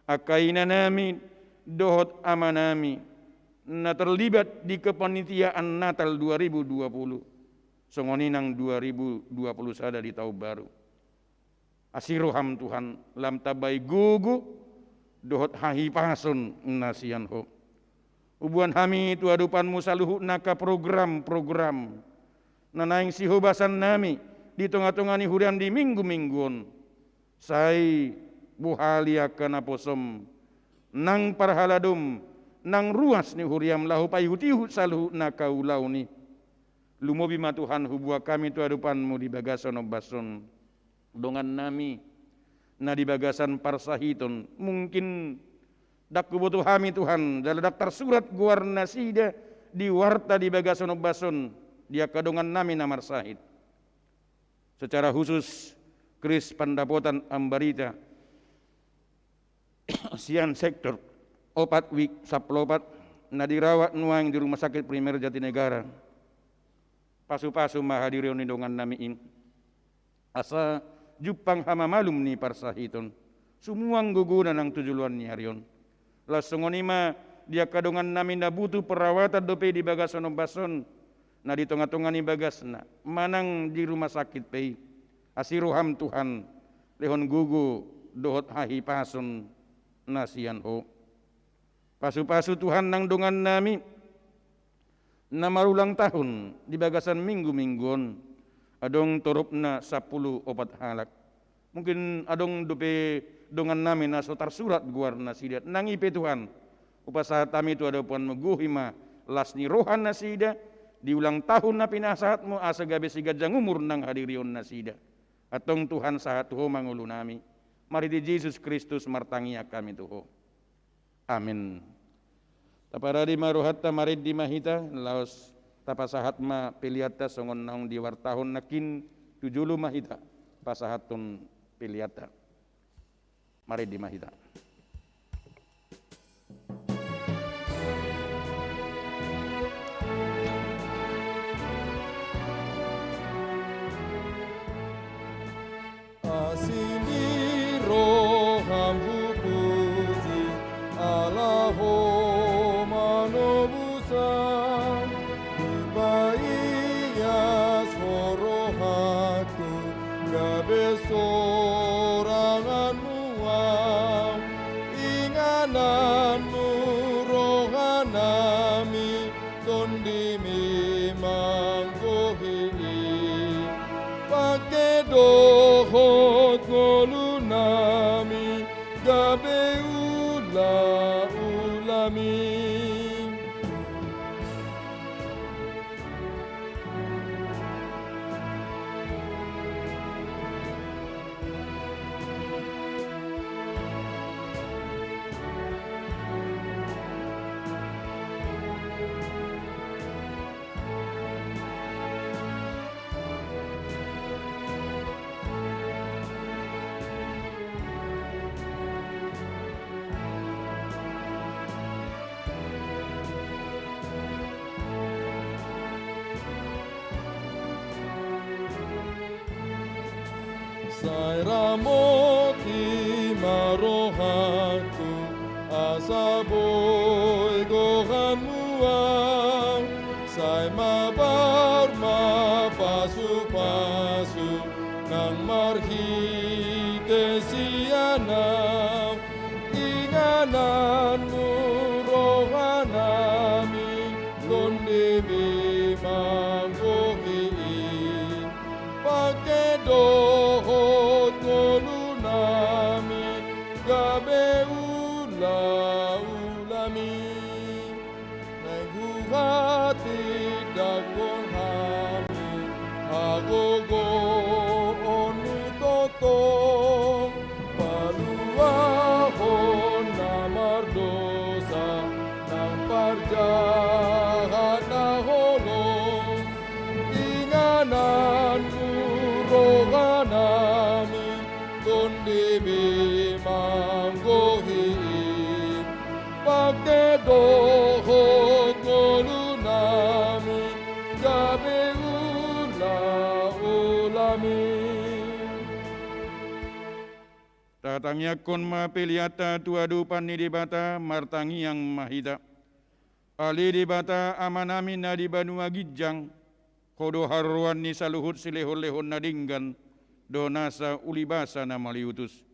angka inanami dohot amanami na terlibat di kepanitiaan Natal dua ribu dua puluh, songon i nang dua ribu dua puluh sada di taon baru. Asi roham Tuhan, lam tambai gogo dohot hahipason na sian Ho. Huboan hami tu adopanmu saluhutna angka program-program na naeng sihobasannami di tonga-tonga ni huriam di minggu-minggu on. Sai bohali angka naposom nang parhaladom nang ruas ni huriam laho paihut-ihut saluhutna angka ulaon i. Lumobi ma Tuhan huboan hami tu adopanmu di bagasan ombas on. Dongannami na di bagasan parsahiton, mungkin ndang huboto hami Tuhan, jala ndang tarsurat goar nasida di warta di bagasan ombas on, di angka dongannami na marsahit. Secara khusus, Kris Pandapotan Ambarita, sian sektor opat, wik sampulu opat, na dirawat nuaeng di Rumah Sakit Primer Jatinegara. Pasu-pasu ma hadirion ni dongannami i. Asa jumpang hamamalum ni parsahiton. Sumuang gogona nang tu joloan ni ari on. Laos songon i ma di angka dongannami na butuh perawatan dope di bagasan ombas on, na di tonga-tonga ni bagasna, manang di rumah sakit pe i. Asi roham Tuhan, lehon gogo dohot hahipason na sian Ho. Pasu-pasu Tuhan nang dongannami na marulang tahun di bagasan minggu-minggu on, adong toropna sampulu opat halak. Mungkin adong dope dongannami na so tarsurat goar nasida. Nang i pe Tuhan, hupasahat hami tu adopanmu, gohi ma las ni roha nasida di ulang tahun na pinasahatmu, asa gabe siganjang umur nang hadirion nasida. Antong Tuhan, sahat tu Ho ma ngolunami. Marhite Jesus Kristus martangiang hami tu Ho. Amin. Taparadi ma rohanta, marende ma hita, laos tapasahat ma peleanta songon naung diwartahon nangkin. Tu jolo ma hita pasahathon peleanta. Marende ma hita. Asi ni roham hupuji, ala Ho manobusan. Hupaias Ho rohangku, gabe soranganmu ahu. Ingananmu rohanami, tondimi manggohi i. Pangke dohot ngolunami, gabe ulaulami. Sai ramoti ma rohangku, asa boi gohanmu ahu. Sai mabar ma pasupasu nang marhi Te sian ahu, ingananmu rohanami, tondibi manggohi i. Pangke dohot ngolunami, gabe ulaulami. Naeng huhatindangkon hami hagogoon ni tongtong, paluahon na mardosa nang parjahat na holong. Ingananmu rohanami, tondibi manggohi i. Pangke dohot ngolunami, gabe ulaulami. Tatangiangkon ma peleanta tu adopan ni Debata, martangiang ma hita. Ale Debata Amanami na di banua ginjang, Ho do haroroan ni saluhut silehonlehon na denggan, dohot nasa ulibasa na maliutus.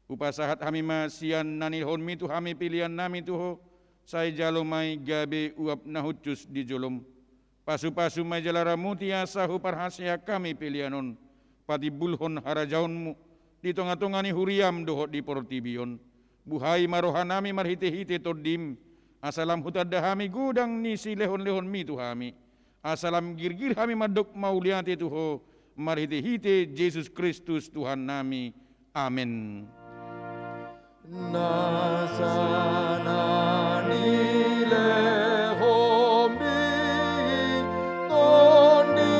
Hupasahat hami ma sian na nilehonmi tu hami peleannami tu Ho, sai jalo ma i gabe uap na hushus di jolom. Pasupasu ma i jala ramoti asa huparhaseang hami pelean on patimbulhon harajaonmu di tongatonga ni huriam dohot di portibi on. Buhai ma rohanami marhitehite Tondim, asa lam hutanda hami godang ni silehonlehonmi tu hami, asa lam girgir hami mandok mauliate tu Ho, marhitehite Jesus Kristus Tuhannami. Amen. Nasa na nilehonmi, Tondi,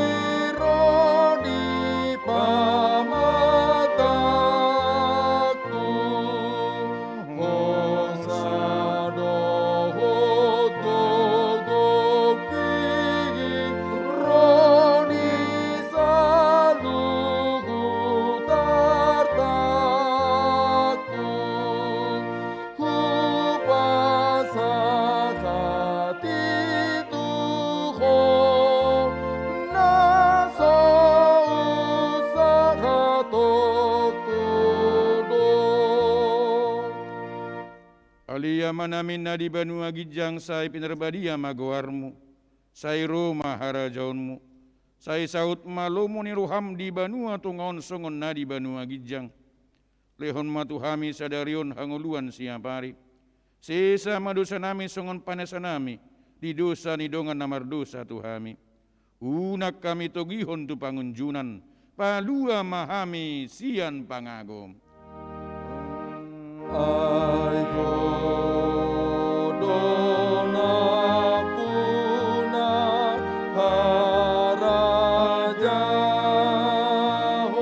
ro di pamatangku, hosa dohot gogongki, ro di saluhut artangku. Hupasahat i tu Ho, na so husahatongku do. Ale Amanami na di banua ginjang, sai pinarbadia ma goarmu, sai ro ma harajaonmu, sai saut ma lomo ni roham di banua tonga on songon na di banua ginjang. Lehon ma tu hami sadari on hangoluan siapari. Sesa ma dosanami songon panesanami di dosa ni dongan na mardosa tu hami. Unang hami togihon tu pangunjunan, palua ma hami sian pangago. Ai Ho do nampuna,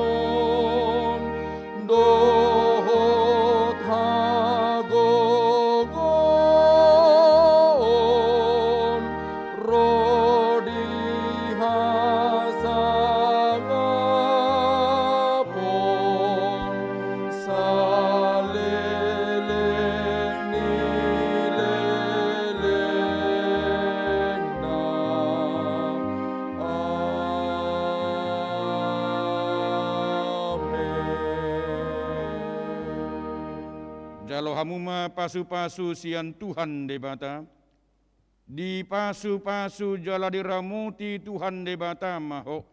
harajaon dohot hagogoon, ro di hasangapon saleleng ni lelengna. Amen. Jalo hamu ma pasupasu sian Tuhan Debata. Dipasupasu jala diramoti Tuhan Debata ma ho.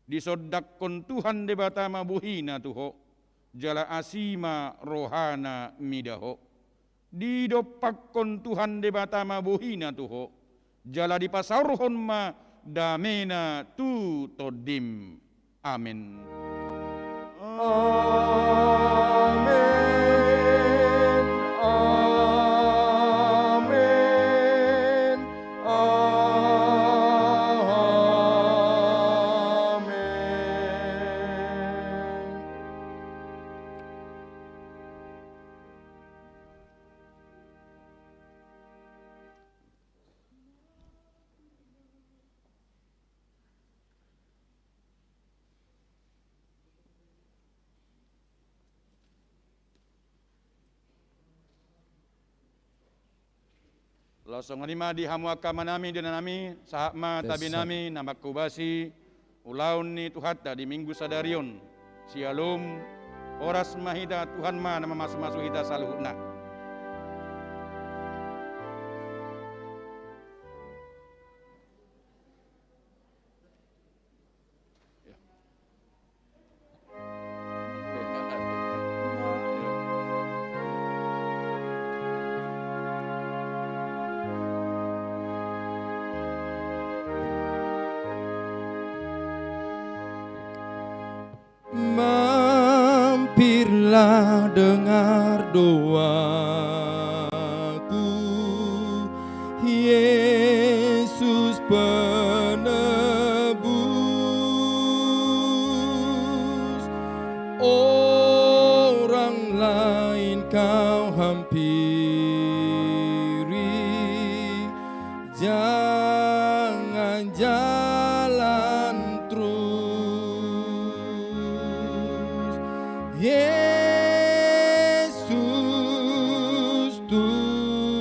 Disondangkon Tuhan Debata ma bohina tu ho, jala asi ma rohana mida ho. Didompakkon Tuhan Debata ma bohina tu ho, jala dipasaorhon ma damena tu tondim. Amen. Amen. Amen. Amen. Laos songon i ma di hamu angka amanami, inanami, sahat ma tabinami na mangkobasi ulaon ni Tuhanta di Minggu sadari on. Syalom. Horas ma hita, Tuhan ma na mamasu-masu hita saluhutna. Mampirlah, dengar doaku, Yesus Penebus. Orang lain kau hampiri, jangan jalan terus. Yesus Tuhan,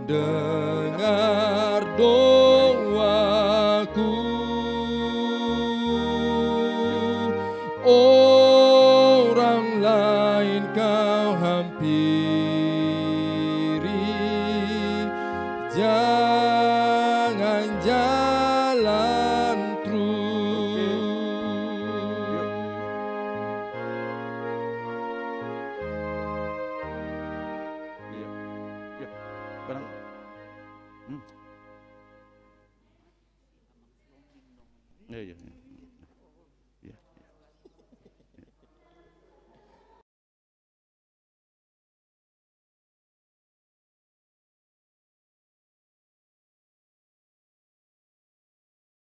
dengar doaku. Orang lain kau hampiri, jangan jalan terus. Iya. Iya. Barang. Hmm. Iya, iya, iya.